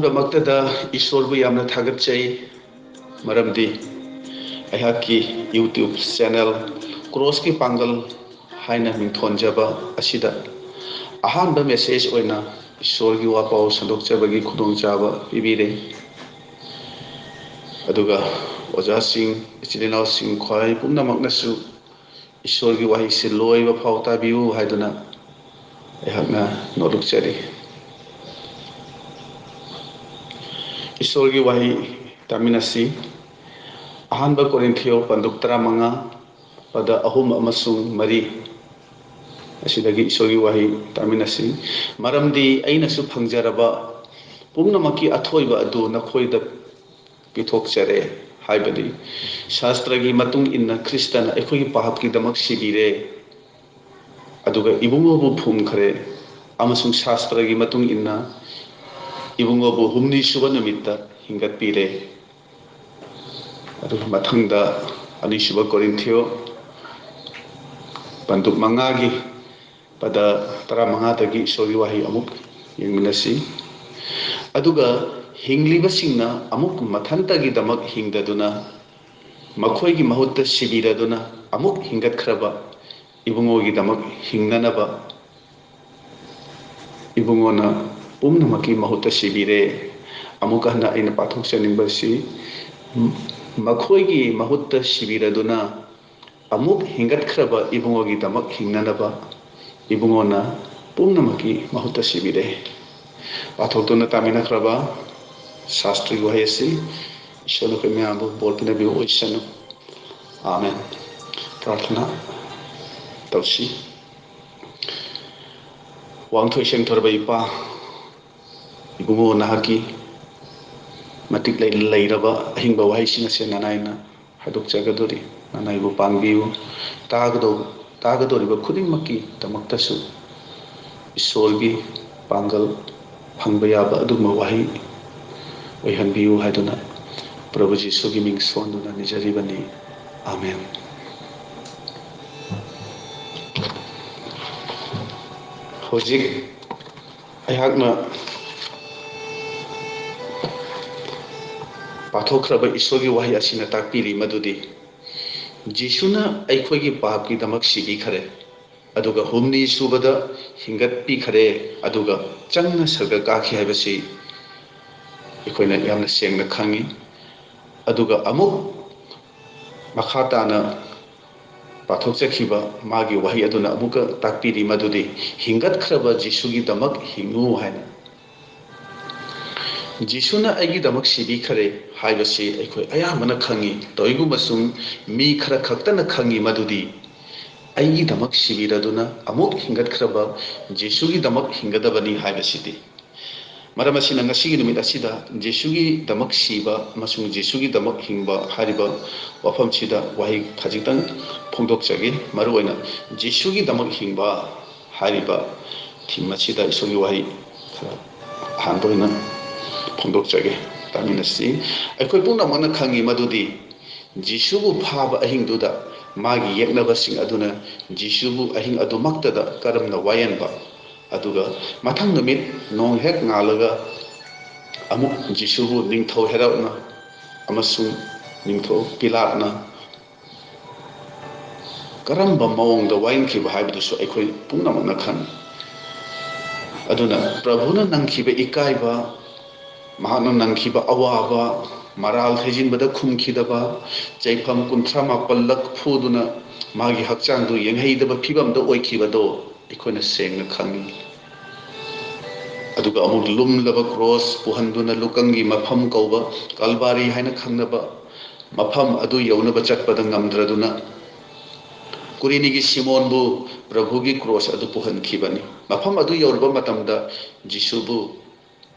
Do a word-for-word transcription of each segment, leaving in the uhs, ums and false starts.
ꯗꯃꯛꯇꯗ ꯏꯁꯣꯔꯕꯨ ꯌꯥꯝꯅ ꯊꯥꯒꯠꯆꯩ, ꯃꯔꯝꯗꯤ ꯑꯩꯍꯥꯛꯀꯤ YouTube channel ꯀ꯭ꯔꯣꯁꯀꯤ ꯄꯥꯡꯒꯜ ꯍꯥꯏꯅ ꯃꯤꯡꯊꯣꯟꯖꯕ ꯑꯁꯤꯗ ꯑꯍꯥꯟꯕ message ꯑꯣꯏꯅ ꯏꯁꯣꯔꯒꯤ ꯋꯥꯄꯥꯎ ꯁꯟꯗꯣꯛꯆꯕꯒꯤ ꯈꯨꯗꯣꯡꯆꯥꯕ ꯄꯤꯕꯤꯔꯦ꯫ ꯑꯗꯨꯒ ꯑꯣꯖꯥꯁꯤꯡ, ꯏꯆꯤꯜ ꯏꯅꯥꯎꯁꯤꯡ, ꯈ꯭ꯋꯥꯏ ꯄꯨꯝꯅꯃꯛꯅꯁꯨ ꯏꯁꯣꯔꯒꯤ ꯋꯥꯍꯩꯁꯤ ꯂꯣꯏꯕ ꯐꯥꯎ ꯇꯥꯕꯤꯌꯨ ꯍꯥꯏꯗꯨꯅ ꯑꯩꯍꯥꯛꯅ ꯅꯣꯂꯨꯛꯆꯔꯤ꯫ ꯏꯁꯣꯔꯒꯤ ꯋꯥꯍꯩ ꯇꯥꯃꯤꯟꯅꯁꯤ꯫ ꯑꯍꯥꯟꯕ ꯀꯣꯔꯤꯟꯊꯤꯌꯣ ꯄꯟꯗꯨꯞ ꯇꯔꯥꯃꯉꯥ, ꯄꯗ ꯑꯍꯨꯝ ꯑꯃꯁꯨꯡ ꯃꯔꯤ ꯑꯁꯤꯗꯒꯤ ꯏꯁꯣꯔꯒꯤ ꯋꯥꯍꯩ ꯇꯥꯃꯤꯟꯅꯁꯤ꯫ "ꯃꯔꯝꯗꯤ ꯑꯩꯅꯁꯨ ꯐꯪꯖꯔꯕ ꯄꯨꯝꯅꯃꯛꯀꯤ ꯑꯊꯣꯏꯕ ꯑꯗꯨ ꯅꯈꯣꯏꯗ ꯄꯤꯊꯣꯛꯆꯔꯦ, ꯍꯥꯏꯕꯗꯤ ꯁꯥꯁꯇ꯭ꯔꯒꯤ ꯃꯇꯨꯡ ꯏꯟꯅ ꯈ꯭ꯔꯤꯁꯇꯅ ꯑꯩꯈꯣꯏꯒꯤ ꯄꯥꯞꯀꯤꯗꯃꯛ ꯁꯤꯕꯤꯔꯦ, ꯑꯗꯨꯒ ꯏꯕꯨꯡꯉꯣꯕꯨ ꯐꯨꯝꯈ꯭ꯔꯦ, ꯑꯃꯁꯨꯡ ꯁꯥꯁꯇ꯭ꯔꯒꯤ ꯃꯇꯨꯡ ꯏꯟꯅ ꯏꯕꯨꯡꯉꯣꯕꯨ ꯍꯨꯝꯅꯤ ꯁꯨꯕ ꯅꯨꯃꯤꯠꯇ ꯍꯤꯡꯒꯠꯄꯤꯔꯦ"꯫ ꯑꯗꯨꯒ ꯃꯊꯪꯗ ꯑꯅꯤꯁꯨꯕ ꯀꯣꯔꯤꯟꯊꯤꯌꯣ ꯄꯟꯗꯨꯞ ꯃꯉꯥꯒꯤ ꯄꯗ ꯇꯔꯥꯃꯉꯥꯗꯒꯤ ꯏꯁꯣꯔꯒꯤ ꯋꯥꯍꯩ ꯑꯃꯨꯛ ꯌꯦꯡꯃꯤꯟꯅꯁꯤ꯫ "ꯑꯗꯨꯒ ꯍꯤꯡꯂꯤꯕꯁꯤꯡꯅ ꯑꯃꯨꯛ ꯃꯊꯟꯇꯒꯤꯗꯃꯛ ꯍꯤꯡꯗꯗꯨꯅ ꯃꯈꯣꯏꯒꯤ ꯃꯍꯨꯠꯇ ꯁꯤꯕꯤꯔꯗꯨꯅ ꯑꯃꯨꯛ ꯍꯤꯡꯒꯠꯈ꯭ꯔꯕ ꯏꯕꯨꯡꯉꯣꯒꯤꯗꯃꯛ ꯍꯤꯡꯅꯅꯕ ꯏꯕꯨꯡꯉꯣꯅ ꯄꯨꯝꯅꯃꯛꯀꯤ ꯃꯍꯨꯠꯇ ꯁꯤꯕꯤꯔꯦ"꯫ ꯑꯃꯨꯛ ꯍꯟꯅ ꯑꯩꯅ ꯄꯥꯊꯣꯛꯆꯅꯤꯡꯕꯁꯤ, "ꯃꯈꯣꯏꯒꯤ ꯃꯍꯨꯠꯇ ꯁꯤꯕꯤꯔꯗꯨꯅ ꯑꯃꯨꯛ ꯍꯤꯡꯒꯠꯈ꯭ꯔꯕ ꯏꯕꯨꯡꯉꯣꯒꯤꯗꯃꯛ ꯍꯤꯡꯅꯅꯕ ꯏꯕꯨꯡꯉꯣꯅ ꯄꯨꯝꯅꯃꯛꯀꯤ ꯃꯍꯨꯠꯇ ꯁꯤꯕꯤꯔꯦ"꯫ ꯄꯥꯊꯣꯛꯇꯨꯅ ꯇꯥꯃꯤꯟꯅꯈ꯭ꯔꯕ ꯁꯥꯁꯇ꯭ꯔꯒꯤ ꯋꯥꯍꯩ ꯑꯁꯤ ꯏꯁꯣꯔꯅ ꯑꯩꯈꯣꯏ ꯃꯌꯥꯝꯕꯨ ꯕꯣꯔ ꯄꯤꯅꯕꯤꯕ ꯑꯣꯏꯁꯅꯨ꯫ ꯑꯥꯃꯦꯟ꯫ ꯄ꯭ꯔꯥꯔꯊꯅꯥ ꯇꯧꯁꯤ꯫ ꯋꯥꯡꯊꯣꯏ ꯁꯦꯡꯊꯣꯔꯕ ꯏꯄꯥ, ꯏꯕꯨꯡꯉꯣ ꯅꯍꯥꯛꯀꯤ ꯃꯇꯤꯛ ꯂꯩ-, ꯂꯩꯔꯕ ꯑꯍꯤꯡꯕ ꯋꯥꯍꯩꯁꯤꯡ ꯑꯁꯦ ꯅꯅꯥꯏꯅ ꯍꯥꯏꯗꯣꯛꯆꯒꯗꯧꯔꯤ꯫ ꯅꯅꯥꯏꯕꯨ ꯄꯥꯡꯕꯤꯌꯨ꯫ ꯇꯥꯒꯗꯧ-, ꯇꯥꯒꯗꯧꯔꯤꯕ ꯈꯨꯗꯤꯡꯃꯛꯀꯤꯗꯃꯛꯇꯁꯨ ꯏꯁꯣꯔꯒꯤ ꯄꯥꯡꯒꯜ ꯐꯪꯕ ꯌꯥꯕ ꯑꯗꯨꯒꯨꯝꯕ ꯋꯥꯍꯩ ꯑꯣꯏꯍꯟꯕꯤꯌꯨ ꯍꯥꯏꯗꯨꯅ ꯄ꯭ꯔꯚꯨ ꯖꯤꯁꯨꯒꯤ ꯃꯤꯡ ꯁꯣꯟꯗꯨꯅ ꯅꯤꯖꯔꯤꯕꯅꯤ꯫ ꯑꯥꯃꯦꯟ꯫ ꯍꯧꯖꯤꯛ ꯑꯩꯍꯥꯛꯅ ꯄꯥꯊꯣꯛꯈ꯭ꯔꯕ ꯏꯁꯣꯔꯒꯤ ꯋꯥꯍꯩ ꯑꯁꯤꯅ ꯇꯥꯛꯄꯤꯔꯤ ꯃꯗꯨꯗꯤ, ꯖꯤꯁꯨꯅ ꯑꯩꯈꯣꯏꯒꯤ ꯄꯥꯞꯀꯤꯗꯃꯛ ꯁꯤꯕꯤꯈꯔꯦ, ꯑꯗꯨꯒ ꯍꯨꯝꯅꯤ ꯁꯨꯕꯗ ꯍꯤꯡꯒꯠꯄꯤꯈꯔꯦ, ꯑꯗꯨꯒ ꯆꯪꯅ ꯁꯔꯒ ꯀꯥꯈꯤ ꯍꯥꯏꯕꯁꯤ ꯑꯩꯈꯣꯏꯅ ꯌꯥꯝꯅ ꯁꯦꯡꯅ ꯈꯪꯉꯤ꯫ ꯑꯗꯨꯒ ꯑꯃꯨꯛ ꯃꯈꯥ ꯇꯥꯅ ꯄꯥꯊꯣꯛꯆꯈꯤꯕ ꯃꯥꯒꯤ ꯋꯥꯍꯩ ꯑꯗꯨꯅ ꯑꯃꯨꯛꯀ ꯇꯥꯛꯄꯤꯔꯤ ꯃꯗꯨꯗꯤ, ꯍꯤꯡꯒꯠꯈ꯭ꯔꯕ ꯖꯤꯁꯨꯒꯤꯗꯃꯛ ꯍꯤꯡꯉꯨ ꯍꯥꯏꯅ꯫ ꯖꯤꯁꯨꯅ ꯑꯩꯒꯤꯗꯃꯛ ꯁꯤꯕꯤꯈꯔꯦ ꯍꯥꯏꯕꯁꯤ ꯑꯩꯈꯣꯏ ꯑꯌꯥꯝꯕꯅ ꯈꯪꯉꯤ꯫ ꯇꯧꯏꯒꯨꯝꯕꯁꯨꯡ ꯃꯤ ꯈꯔ ꯈꯛꯇꯅ ꯈꯪꯉꯤ ꯃꯗꯨꯗꯤ, ꯑꯩꯒꯤꯗꯃꯛ ꯁꯤꯕꯤꯔꯗꯨꯅ ꯑꯃꯨꯛ ꯍꯤꯡꯒꯠꯈ꯭ꯔꯕ ꯖꯤꯁꯨꯒꯤꯗꯃꯛ ꯍꯤꯡꯒꯗꯕꯅꯤ ꯍꯥꯏꯕꯁꯤꯗꯤ꯫ ꯃꯔꯝ ꯑꯁꯤꯅ ꯉꯁꯤꯒꯤ ꯅꯨꯃꯤꯠ ꯑꯁꯤꯗ ꯖꯤꯁꯨꯒꯤꯗꯃꯛ ꯁꯤꯕ ꯑꯃꯁꯨꯡ ꯖꯤꯁꯨꯒꯤꯗꯃꯛ ꯍꯤꯡꯕ ꯍꯥꯏꯔꯤꯕ ꯋꯥꯐꯝꯁꯤꯗ ꯋꯥꯍꯩ ꯈꯖꯤꯛꯇꯪ ꯐꯣꯡꯗꯣꯛꯆꯒꯦ꯫ ꯃꯔꯨꯑꯣꯏꯅ ꯖꯤꯁꯨꯒꯤꯗꯃꯛ ꯍꯤꯡꯕ ꯍꯥꯏꯔꯤꯕ ꯊꯤꯝ ꯑꯁꯤꯗ ꯏꯁꯣꯔꯒꯤ ꯋꯥꯍꯩ ꯈꯔ ꯑꯍꯥꯟꯕ ꯑꯣꯏꯅ ꯐꯣꯡꯗꯣꯛꯆꯒꯦ꯫ ꯇꯥꯃꯤꯟꯅꯁꯤ꯫ ꯑꯩꯈꯣꯏ ꯄꯨꯝꯅꯃꯛꯅ ꯈꯪꯉꯤ ꯃꯗꯨꯗꯤ ꯖꯤꯁꯨꯕꯨ ꯐꯥꯕ ꯑꯍꯤꯡꯗꯨꯗ ꯃꯥꯒꯤ ꯌꯦꯛꯅꯕꯁꯤꯡ ꯑꯗꯨꯅ ꯖꯤꯁꯨꯕꯨ ꯑꯍꯤꯡ ꯑꯗꯨꯃꯛꯇꯗ ꯀꯔꯝꯅ ꯋꯥꯌꯦꯟꯕ, ꯑꯗꯨꯒ ꯃꯊꯪ ꯅꯨꯃꯤꯠ ꯅꯣꯡ ꯍꯦꯛ ꯉꯥꯜꯂꯒ ꯑꯃꯨꯛ ꯖꯤꯁꯨꯕꯨ ꯅꯤꯡꯊꯧ ꯍꯦꯔꯣꯗꯅ ꯑꯃꯁꯨꯡ ꯅꯤꯡꯊꯧ ꯄꯤꯂꯥꯠꯅ ꯀꯔꯝꯕ ꯃꯑꯣꯡꯗ ꯋꯥꯌꯦꯟꯈꯤꯕ ꯍꯥꯏꯕꯗꯨꯁꯨ ꯑꯩꯈꯣꯏ ꯄꯨꯝꯅꯃꯛꯅ ꯈꯪꯏ꯫ ꯑꯗꯨꯅ ꯄ꯭ꯔꯚꯨꯅ ꯅꯪꯈꯤꯕ ꯏꯀꯥꯏꯕ, ꯃꯍꯥꯛꯅ ꯅꯪꯈꯤꯕ ꯑꯋꯥꯕ, ꯃꯔꯥꯜ ꯍꯩꯖꯤꯟꯕꯗ ꯈꯨꯝꯈꯤꯗꯕ, ꯆꯩꯐꯝ ꯀꯨꯟꯊ꯭ꯔꯥ ꯃꯥꯄꯜꯂꯛ ꯐꯨꯗꯨꯅ ꯃꯥꯒꯤ ꯍꯛꯆꯥꯡꯗꯨ ꯌꯦꯡꯍꯩꯗꯕ ꯐꯤꯕꯝꯗ ꯑꯣꯏꯈꯤꯕꯗꯣ ꯑꯩꯈꯣꯏꯅ ꯁꯦꯡꯅ ꯈꯪꯏ꯫ ꯑꯗꯨꯒ ꯑꯃꯨꯛ ꯂꯨꯝꯂꯕ ꯀ꯭ꯔꯣꯁ ꯄꯨꯍꯟꯗꯨꯅ ꯂꯨꯀꯪꯒꯤ ꯃꯐꯝ ꯀꯧꯕ ꯀꯜꯕꯥꯔꯤ ꯍꯥꯏꯅ ꯈꯪꯅꯕ ꯃꯐꯝ ꯑꯗꯨ ꯌꯧꯅꯕ ꯆꯠꯄꯗ ꯉꯝꯗ꯭ꯔꯗꯨꯅ ꯀꯨꯔꯦꯅꯤꯒꯤ ꯁꯤꯃꯣꯟꯕꯨ ꯄ꯭ꯔꯚꯨꯒꯤ ꯀ꯭ꯔꯣꯁ ꯑꯗꯨ ꯄꯨꯍꯟꯈꯤꯕꯅꯤ꯫ ꯃꯐꯝ ꯑꯗꯨ ꯌꯧꯔꯕ ꯃꯇꯝꯗ ꯖꯤꯁꯨꯕꯨ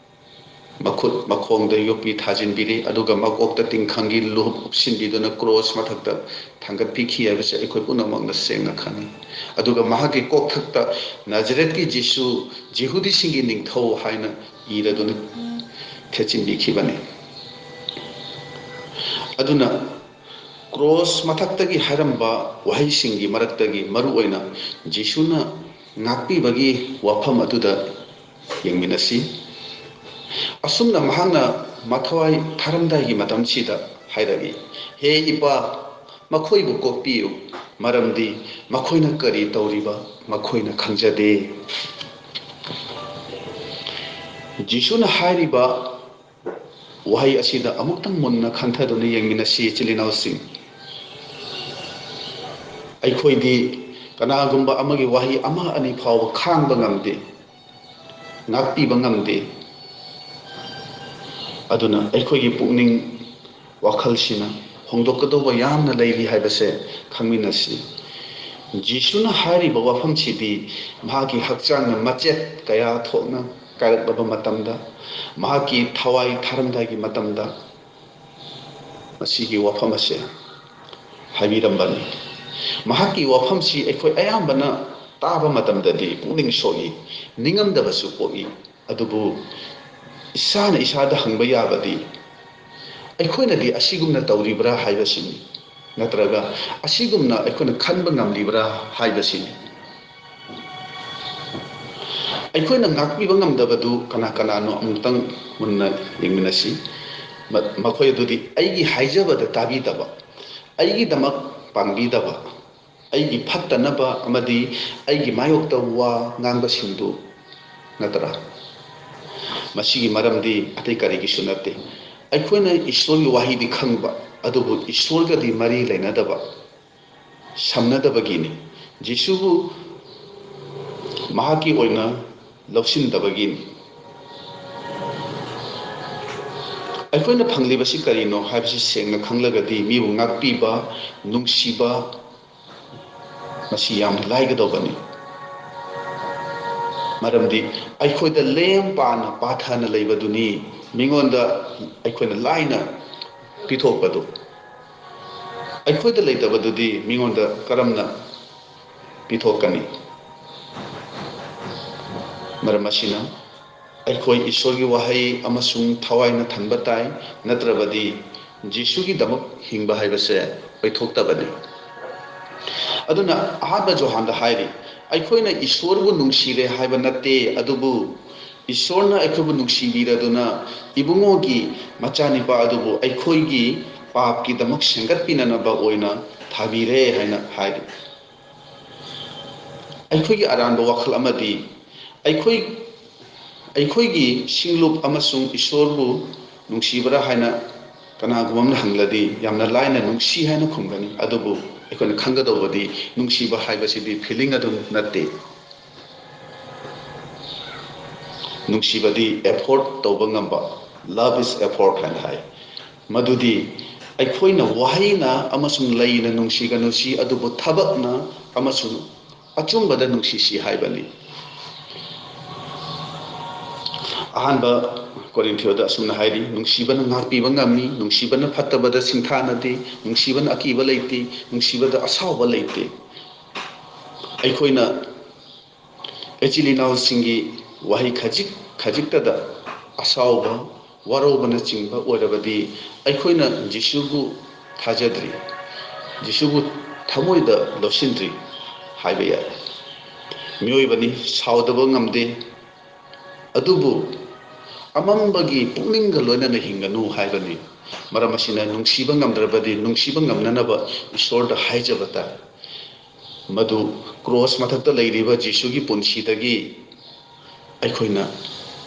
ꯃꯈꯨꯠ ꯃꯈꯣꯡꯗ ꯌꯣꯠꯄꯤ ꯊꯥꯖꯤꯟꯕꯤꯔꯤ, ꯑꯗꯨꯒ ꯃꯀꯣꯛꯇ ꯇꯤꯡꯈꯪꯒꯤ ꯂꯨꯍꯨꯞ ꯎꯞꯁꯤꯟꯕꯤꯗꯨꯅ ꯀ꯭ꯔꯣꯁ ꯃꯊꯛꯇ ꯊꯥꯡꯒꯠꯄꯤꯈꯤ ꯍꯥꯏꯕꯁꯤ ꯑꯩꯈꯣꯏ ꯄꯨꯝꯅꯃꯛꯅ ꯁꯦꯡꯅ ꯈꯪꯏ꯫ ꯑꯗꯨꯒ ꯃꯍꯥꯛꯀꯤ ꯀꯣꯛꯊꯛꯇ ꯅꯥꯖꯔꯦꯠꯀꯤ ꯖꯤꯁꯨ, ꯖꯤꯍꯨꯗꯤꯁꯤꯡꯒꯤ ꯅꯤꯡꯊꯧ ꯍꯥꯏꯅ ꯏꯔꯗꯨꯅ ꯊꯦꯠꯆꯤꯟꯕꯤꯈꯤꯕꯅꯤ꯫ ꯑꯗꯨꯅ ꯀ꯭ꯔꯣꯁ ꯃꯊꯛꯇꯒꯤ ꯍꯥꯏꯔꯝꯕ ꯋꯥꯍꯩꯁꯤꯡꯒꯤ ꯃꯔꯛꯇꯒꯤ ꯃꯔꯨꯑꯣꯏꯅ ꯖꯤꯁꯨꯅ ꯉꯥꯛꯄꯤꯕꯒꯤ ꯋꯥꯐꯝ ꯑꯗꯨꯗ ꯌꯦꯡꯃꯤꯟꯅꯁꯤ꯫ ꯑꯁꯨꯝꯅ ꯃꯍꯥꯛꯅ ꯃꯊ꯭ꯋꯥꯏ ꯊꯥꯔꯝꯗꯥꯏꯒꯤ ꯃꯇꯝꯁꯤꯗ ꯍꯥꯏꯔꯛꯏ, "ꯍꯦ ꯏꯄꯥ, ꯃꯈꯣꯏꯕꯨ ꯀꯣꯛꯄꯤꯌꯨ, ꯃꯔꯝꯗꯤ ꯃꯈꯣꯏꯅ ꯀꯔꯤ ꯇꯧꯔꯤꯕ ꯃꯈꯣꯏꯅ ꯈꯪꯖꯗꯦ"꯫ ꯖꯤꯁꯨꯅ ꯍꯥꯏꯔꯤꯕ ꯋꯥꯍꯩ ꯑꯁꯤꯗ ꯑꯃꯨꯛꯇꯪ ꯃꯨꯟꯅ ꯈꯟꯊꯗꯨꯅ ꯌꯦꯡꯃꯤꯟꯅꯁꯤ, ꯏꯆꯤꯜ ꯏꯅꯥꯎꯁꯤꯡ꯫ ꯑꯩꯈꯣꯏꯗꯤ ꯀꯅꯥꯒꯨꯝꯕ ꯑꯃꯒꯤ ꯋꯥꯍꯩ ꯑꯃ ꯑꯅꯤ ꯐꯥꯎꯕ ꯈꯥꯡꯕ ꯉꯝꯗꯦ, ꯉꯥꯛꯄꯤꯕ ꯉꯝꯗꯦ꯫ ꯑꯗꯨꯅ ꯑꯩꯈꯣꯏꯒꯤ ꯄꯨꯛꯅꯤꯡ ꯋꯥꯈꯜꯁꯤꯅ ꯍꯣꯡꯗꯣꯛꯀꯗꯧꯕ ꯌꯥꯝꯅ ꯂꯩꯔꯤ ꯍꯥꯏꯕꯁꯦ ꯈꯪꯃꯤꯟꯅꯁꯤ꯫ ꯖꯤꯁꯨꯅ ꯍꯥꯏꯔꯤꯕ ꯋꯥꯐꯝꯁꯤꯗꯤ ꯃꯍꯥꯛꯀꯤ ꯍꯛꯆꯥꯡꯅ ꯃꯆꯦꯠ ꯀꯌꯥ ꯊꯣꯛꯅ ꯀꯥꯏꯔꯛꯂꯕ ꯃꯇꯝꯗ, ꯃꯍꯥꯛꯀꯤ ꯊꯋꯥꯏ ꯊꯥꯔꯝꯗꯥꯏꯒꯤ ꯃꯇꯝꯗ ꯃꯁꯤꯒꯤ ꯋꯥꯐꯝ ꯑꯁꯦ ꯍꯥꯏꯕꯤꯔꯝꯕꯅꯤ꯫ ꯃꯍꯥꯛꯀꯤ ꯋꯥꯐꯝꯁꯤ ꯑꯩꯈꯣꯏ ꯑꯌꯥꯝꯕꯅ ꯇꯥꯕ ꯃꯇꯝꯗꯗꯤ ꯄꯨꯛꯅꯤꯡ ꯁꯣꯛꯏ, ꯅꯤꯡꯉꯝꯗꯕꯁꯨ ꯄꯣꯛꯏ꯫ ꯑꯗꯨꯕꯨ ꯏꯁꯥꯅ ꯏꯁꯥꯗ ꯍꯪꯕ ꯌꯥꯕꯗꯤ, ꯑꯩꯈꯣꯏꯅꯗꯤ ꯑꯁꯤꯒꯨꯝꯅ ꯇꯧꯔꯤꯕ꯭ꯔꯥ ꯍꯥꯏꯕꯁꯤꯅꯤ, ꯅꯠꯇ꯭ꯔꯒ ꯑꯁꯤꯒꯨꯝꯅ ꯑꯩꯈꯣꯏꯅ ꯈꯟꯕ ꯉꯝꯂꯤꯕ꯭ꯔꯥ ꯍꯥꯏꯕꯁꯤꯅꯤ꯫ ꯑꯩꯈꯣꯏꯅ ꯉꯥꯛꯄꯤꯕ ꯉꯝꯗꯕꯗꯨ ꯀꯅꯥ ꯀꯅꯥꯅꯣ ꯑꯃꯨꯛꯇꯪ ꯃꯨꯟꯅ ꯌꯦꯡꯃꯤꯟꯅꯁꯤ꯫ ꯃ-, ꯃꯈꯣꯏ ꯑꯗꯨꯗꯤ ꯑꯩꯒꯤ ꯍꯥꯏꯖꯕꯗ ꯇꯥꯕꯤꯗꯕ, ꯑꯩꯒꯤꯗꯃꯛ ꯄꯥꯡꯕꯤꯗꯕ, ꯑꯩꯒꯤ ꯐꯠꯇꯅꯕ ꯑꯃꯗꯤ ꯑꯩꯒꯤ ꯃꯥꯌꯣꯛꯇ ꯋꯥ ꯉꯥꯡꯕꯁꯤꯡꯗꯨ ꯅꯠꯇ꯭ꯔꯥ? ꯃꯁꯤꯒꯤ ꯃꯔꯝꯗꯤ ꯑꯇꯩ ꯀꯔꯤꯒꯤꯁꯨ ꯅꯠꯇꯦ꯫ ꯑꯩꯈꯣꯏꯅ ꯏꯁꯣꯔꯒꯤ ꯋꯥꯍꯩꯗꯤ ꯈꯪꯕ, ꯑꯗꯨꯕꯨ ꯏꯁꯣꯔꯒꯗꯤ ꯃꯔꯤ ꯂꯩꯅꯗꯕ, ꯁꯝꯅꯗꯕꯒꯤꯅꯤ꯫ ꯖꯤꯁꯨꯕꯨ ꯃꯍꯥꯛꯀꯤ ꯑꯣꯏꯅ ꯂꯧꯁꯤꯟꯗꯕꯒꯤꯅꯤ꯫ ꯑꯩꯈꯣꯏꯅ ꯐꯪꯂꯤꯕꯁꯤ ꯀꯔꯤꯅꯣ ꯍꯥꯏꯕꯁꯤ ꯁꯦꯡꯅ ꯈꯪꯂꯒꯗꯤ, ꯃꯤꯕꯨ ꯉꯥꯛꯄꯤꯕ, ꯅꯨꯡꯁꯤꯕ, ꯃꯁꯤ ꯌꯥꯝꯅ ꯂꯥꯏꯒꯗꯧꯕꯅꯤ꯫ ꯃꯔꯝꯗꯤ ꯑꯩꯈꯣꯏꯗ ꯂꯦꯝ ꯄꯥꯅ ꯄꯥꯊꯅ ꯂꯩꯕꯗꯨꯅꯤ ꯃꯤꯉꯣꯟꯗ ꯑꯩꯈꯣꯏꯅ ꯂꯥꯏꯅ ꯄꯤꯊꯣꯛꯄꯗꯨ꯫ ꯑꯩꯈꯣꯏꯗ ꯂꯩꯇꯕꯗꯨꯗꯤ ꯃꯤꯉꯣꯟꯗ ꯀꯔꯝꯅ ꯄꯤꯊꯣꯛꯀꯅꯤ? ꯃꯔꯝ ꯑꯁꯤꯅ, ꯑꯩꯈꯣꯏ ꯏꯁꯣꯔꯒꯤ ꯋꯥꯍꯩ ꯑꯃꯁꯨꯡ ꯊꯋꯥꯏꯅ ꯊꯟꯕ ꯇꯥꯏ, ꯅꯠꯇ꯭ꯔꯕꯗꯤ ꯖꯤꯁꯨꯒꯤꯗꯃꯛ ꯍꯤꯡꯕ ꯍꯥꯏꯕꯁꯦ ꯑꯣꯏꯊꯣꯛꯇꯕꯅꯤ꯫ ꯑꯗꯨꯅ ꯑꯍꯥꯟꯕ ꯖꯣꯍꯥꯟꯗ ꯍꯥꯏꯔꯤ, "ꯑꯩꯈꯣꯏꯅ ꯏꯁꯣꯔꯕꯨ ꯅꯨꯡꯁꯤꯔꯦ ꯍꯥꯏꯕ ꯅꯠꯇꯦ, ꯑꯗꯨꯕꯨ ꯏꯁꯣꯔꯅ ꯑꯩꯈꯣꯏꯕꯨ ꯅꯨꯡꯁꯤꯕꯤꯔꯗꯨꯅ ꯏꯕꯨꯡꯉꯣꯒꯤ ꯃꯆꯥꯅꯤꯄꯥ ꯑꯗꯨꯕꯨ ꯑꯩꯈꯣꯏꯒꯤ ꯄꯥꯞꯀꯤꯗꯃꯛ ꯁꯦꯝꯒꯠꯄꯤꯅꯅꯕ ꯑꯣꯏꯅ ꯊꯥꯕꯤꯔꯦ ꯍꯥꯏꯅ ꯍꯥꯏꯔꯤ꯫ ꯑꯩꯈꯣꯏꯒꯤ ꯑꯔꯥꯟꯕ ꯋꯥꯈꯜ ꯑꯃꯗꯤ ꯑꯩꯈꯣꯏ, ꯑꯩꯈꯣꯏꯒꯤ ꯁꯤꯡꯂꯨꯞ ꯑꯃꯁꯨꯡ ꯏꯁꯣꯔꯕꯨ ꯅꯨꯡꯁꯤꯕ꯭ꯔꯥ ꯍꯥꯏꯅ ꯀꯅꯥꯒꯨꯝꯕ ꯑꯃꯅ ꯍꯪꯂꯗꯤ ꯌꯥꯝꯅ ꯂꯥꯏꯅ ꯅꯨꯡꯁꯤ ꯍꯥꯏꯅ ꯈꯨꯝꯒꯅꯤ꯫ ꯑꯗꯨꯕꯨ ꯑꯩꯈꯣꯏꯅ ꯈꯪꯒꯗꯧꯕꯗꯤ ꯅꯨꯡꯁꯤꯕ ꯍꯥꯏꯕꯁꯤꯗꯤ feeling ꯑꯗꯨ ꯅꯠꯇꯦ꯫ ꯅꯨꯡꯁꯤꯕꯗꯤ effort ꯇꯧꯕ ꯉꯝꯕ, love is effort ꯍꯥꯏꯅ ꯍꯥꯏ꯫ ꯃꯗꯨꯗꯤ ꯑꯩꯈꯣꯏꯅ ꯋꯥꯍꯩꯅ ꯑꯃꯁꯨꯡ ꯂꯩꯅ ꯅꯨꯡꯁꯤꯒꯅꯨꯁꯤ, ꯑꯗꯨꯕꯨ ꯊꯕꯛꯅ ꯑꯃꯁꯨꯡ ꯑꯆꯨꯝꯕꯗ ꯅꯨꯡꯁꯤꯁꯤ ꯍꯥꯏꯕꯅꯤ꯫ ꯑꯍꯥꯟꯕ ꯀꯣꯔꯤꯟꯊꯤꯌꯣꯗ ꯑꯁꯨꯝꯅ ꯍꯥꯏꯔꯤ, "ꯅꯨꯡꯁꯤꯕꯅ ꯉꯥꯛꯄꯤꯕ ꯉꯝꯃꯤ, ꯅꯨꯡꯁꯤꯕꯅ ꯐꯠꯇꯕꯗ ꯁꯤꯡꯊꯥꯅꯗꯦ, ꯅꯨꯡꯁꯤꯕꯅ ꯑꯀꯤꯕ ꯂꯩꯇꯦ, ꯅꯨꯡꯁꯤꯕꯗ ꯑꯁꯥꯎꯕ ꯂꯩꯇꯦ"꯫ ꯑꯩꯈꯣꯏꯅ ꯏꯆꯤꯜ ꯏꯅꯥꯎꯁꯤꯡꯒꯤ ꯋꯥꯍꯩ ꯈꯖꯤꯛ ꯈꯖꯤꯛꯇꯗ ꯑꯁꯥꯎꯕ, ꯋꯥꯔꯧꯕꯅꯆꯤꯡꯕ ꯑꯣꯏꯔꯕꯗꯤ ꯑꯩꯈꯣꯏꯅ ꯖꯤꯁꯨꯕꯨ ꯊꯥꯖꯗ꯭ꯔꯤ, ꯖꯤꯁꯨꯕꯨ ꯊꯃꯣꯏꯗ ꯂꯧꯁꯤꯟꯗ꯭ꯔꯤ ꯍꯥꯏꯕ ꯌꯥꯏ꯫ ꯃꯤꯑꯣꯏꯕꯅꯤ, ꯁꯥꯎꯗꯕ ꯉꯝꯗꯦ, ꯑꯗꯨꯕꯨ ꯑꯃꯝꯕꯒꯤ ꯄꯨꯛꯅꯤꯡꯒ ꯂꯣꯏꯅꯅ ꯍꯤꯡꯒꯅꯨ ꯍꯥꯏꯕꯅꯤ꯫ ꯃꯔꯝ ꯑꯁꯤꯅ, ꯅꯨꯡꯁꯤꯕ ꯉꯝꯗ꯭ꯔꯕꯗꯤ ꯅꯨꯡꯁꯤꯕ ꯉꯝꯅꯅꯕ ꯏꯁꯣꯔꯗ ꯍꯥꯏꯖꯕ ꯇꯥꯏ꯫ ꯃꯗꯨ ꯀ꯭ꯔꯣꯁ ꯃꯊꯛꯇ ꯂꯩꯔꯤꯕ ꯖꯤꯁꯨꯒꯤ ꯄꯨꯟꯁꯤꯗꯒꯤ ꯑꯩꯈꯣꯏꯅ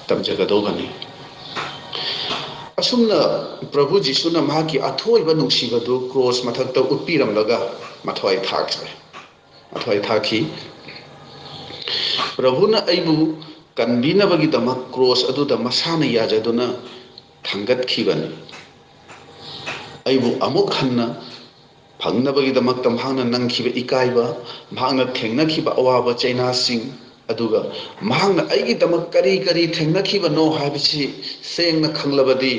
ꯇꯝꯖꯒꯗꯧꯕꯅꯤ꯫ ꯑꯁꯨꯝꯅ ꯄ꯭ꯔꯚꯨ ꯖꯤꯁꯨꯅ ꯃꯍꯥꯛꯀꯤ ꯑꯊꯣꯏꯕ ꯅꯨꯡꯁꯤꯕꯗꯨ ꯀ꯭ꯔꯣꯁ ꯃꯊꯛꯇ ꯎꯠꯄꯤꯔꯝꯂꯒ ꯃꯊ꯭ꯋꯥꯏ ꯊꯥꯈ꯭ꯔꯦ, ꯃꯊ꯭ꯋꯥꯏ ꯊꯥꯈꯤ꯫ "ꯄ꯭ꯔꯚꯨꯅ ꯑꯩꯕꯨ ꯀꯟꯕꯤꯅꯕꯒꯤꯗꯃꯛ ꯀ꯭ꯔꯣꯁ ꯑꯗꯨꯗ ꯃꯁꯥꯅ ꯌꯥꯖꯗꯨꯅ ꯊꯥꯡꯒꯠꯈꯤꯕꯅꯤ꯫ ꯑꯩꯕꯨ ꯑꯃꯨꯛ ꯍꯟꯅ ꯐꯪꯅꯕꯒꯤꯗꯃꯛꯇ ꯃꯍꯥꯛꯅ ꯅꯪꯈꯤꯕ ꯏꯀꯥꯏꯕ, ꯃꯍꯥꯛꯅ ꯊꯦꯡꯅꯈꯤꯕ ꯑꯋꯥꯕ ꯆꯩꯅꯥꯁꯤꯡ, ꯑꯗꯨꯒ ꯃꯍꯥꯛꯅ ꯑꯩꯒꯤꯗꯃꯛ ꯀꯔꯤ ꯀꯔꯤ ꯊꯦꯡꯅꯈꯤꯕꯅꯣ ꯍꯥꯏꯕꯁꯤ ꯁꯦꯡꯅ ꯈꯪꯂꯕꯗꯤ,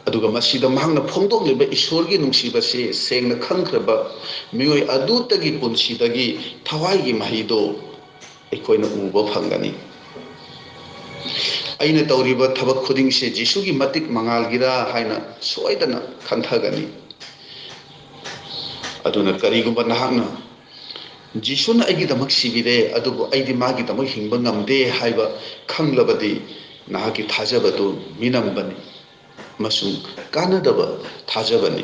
ꯑꯗꯨꯒ ꯃꯁꯤꯗ ꯃꯍꯥꯛꯅ ꯐꯣꯡꯗꯣꯛꯂꯤꯕ ꯏꯁꯣꯔꯒꯤ ꯅꯨꯡꯁꯤꯕꯁꯤ ꯁꯦꯡꯅ ꯈꯪꯈ꯭ꯔꯕ ꯃꯤꯑꯣꯏ ꯑꯗꯨꯇꯒꯤ ꯄꯨꯟꯁꯤꯗꯒꯤ ꯊꯋꯥꯏꯒꯤ ꯃꯍꯩꯗꯣ ꯑꯩꯈꯣꯏꯅ ꯎꯕ ꯐꯪꯒꯅꯤ꯫ ꯑꯩꯅ ꯇꯧꯔꯤꯕ ꯊꯕꯛ ꯈꯨꯗꯤꯡꯁꯦ ꯖꯤꯁꯨꯒꯤ ꯃꯇꯤꯛ ꯃꯉꯥꯜꯒꯤꯔꯥ ꯍꯥꯏꯅ ꯁꯣꯏꯗꯅ ꯈꯟꯊꯒꯅꯤ꯫ ꯑꯗꯨꯅ ꯀꯔꯤꯒꯨꯝꯕ ꯅꯍꯥꯛꯅ "ꯖꯤꯁꯨꯅ ꯑꯩꯒꯤꯗꯃꯛ ꯁꯤꯕꯤꯔꯦ, ꯑꯗꯨꯕꯨ ꯑꯩꯗꯤ ꯃꯥꯒꯤꯗꯃꯛ ꯍꯤꯡꯕ ꯉꯝꯗꯦ" ꯍꯥꯏꯕ ꯈꯪꯂꯕꯗꯤ, ꯅꯍꯥꯛꯀꯤ ꯊꯥꯖꯕꯗꯨ ꯃꯤꯅꯝꯕꯅꯤ ꯑꯃꯁꯨꯡ ꯀꯥꯟꯅꯗꯕ ꯊꯥꯖꯕꯅꯤ꯫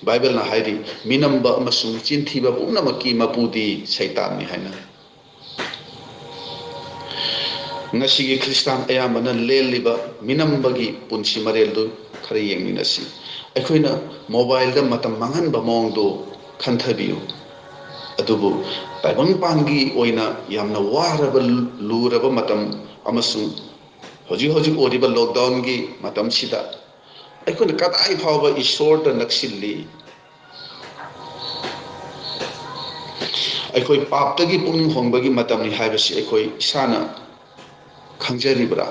ꯕꯥꯏꯕꯜꯅ ꯍꯥꯏꯔꯤ, "ꯃꯤꯅꯝꯕ ꯑꯃꯁꯨꯡ ꯆꯤꯟ ꯊꯤꯕ ꯄꯨꯝꯅꯃꯛꯀꯤ ꯃꯄꯨꯗꯤ ꯁꯩꯇꯥꯟꯅꯤ" ꯍꯥꯏꯅ꯫ ꯉꯁꯤꯒꯤ ꯈ꯭ꯔꯤꯁꯇꯥꯟ ꯑꯌꯥꯝꯕꯅ ꯂꯦꯜꯂꯤꯕ ꯃꯤꯅꯝꯕꯒꯤ ꯄꯨꯟꯁꯤ ꯃꯔꯦꯜꯗꯨ ꯈꯔ ꯌꯦꯡꯃꯤꯟꯅꯁꯤ꯫ ꯑꯩꯈꯣꯏꯅ ꯃꯣꯕꯥꯏꯜꯗ ꯃꯇꯝ ꯃꯥꯡꯍꯟꯕ ꯃꯑꯣꯡꯗꯨ ꯈꯟꯊꯕꯤꯌꯨ꯫ ꯑꯗꯨꯕꯨ ꯇꯥꯏꯕꯪꯄꯥꯟꯒꯤ ꯑꯣꯏꯅ ꯌꯥꯝꯅ ꯋꯥꯔꯕ, ꯂꯨꯔꯕ ꯃꯇꯝ ꯑꯃꯁꯨꯡ ꯍꯧꯖꯤꯛ ꯍꯧꯖꯤꯛ ꯑꯣꯏꯔꯤꯕ ꯂꯣꯛꯗꯥꯎꯟꯒꯤ ꯃꯇꯝꯁꯤꯗ ꯑꯩꯈꯣꯏꯅ ꯀꯗꯥꯏ ꯐꯥꯎꯕ ꯏꯁꯣꯔꯗ ꯅꯛꯁꯤꯜꯂꯤ? ꯑꯩꯈꯣꯏ ꯄꯥꯞꯇꯒꯤ ꯄꯨꯛꯅꯤꯡ ꯍꯣꯡꯕꯒꯤ ꯃꯇꯝꯅꯤ ꯍꯥꯏꯕꯁꯤ ꯑꯩꯈꯣꯏ ꯏꯁꯥꯅ ꯈꯪꯖꯔꯤꯕ꯭ꯔꯥ?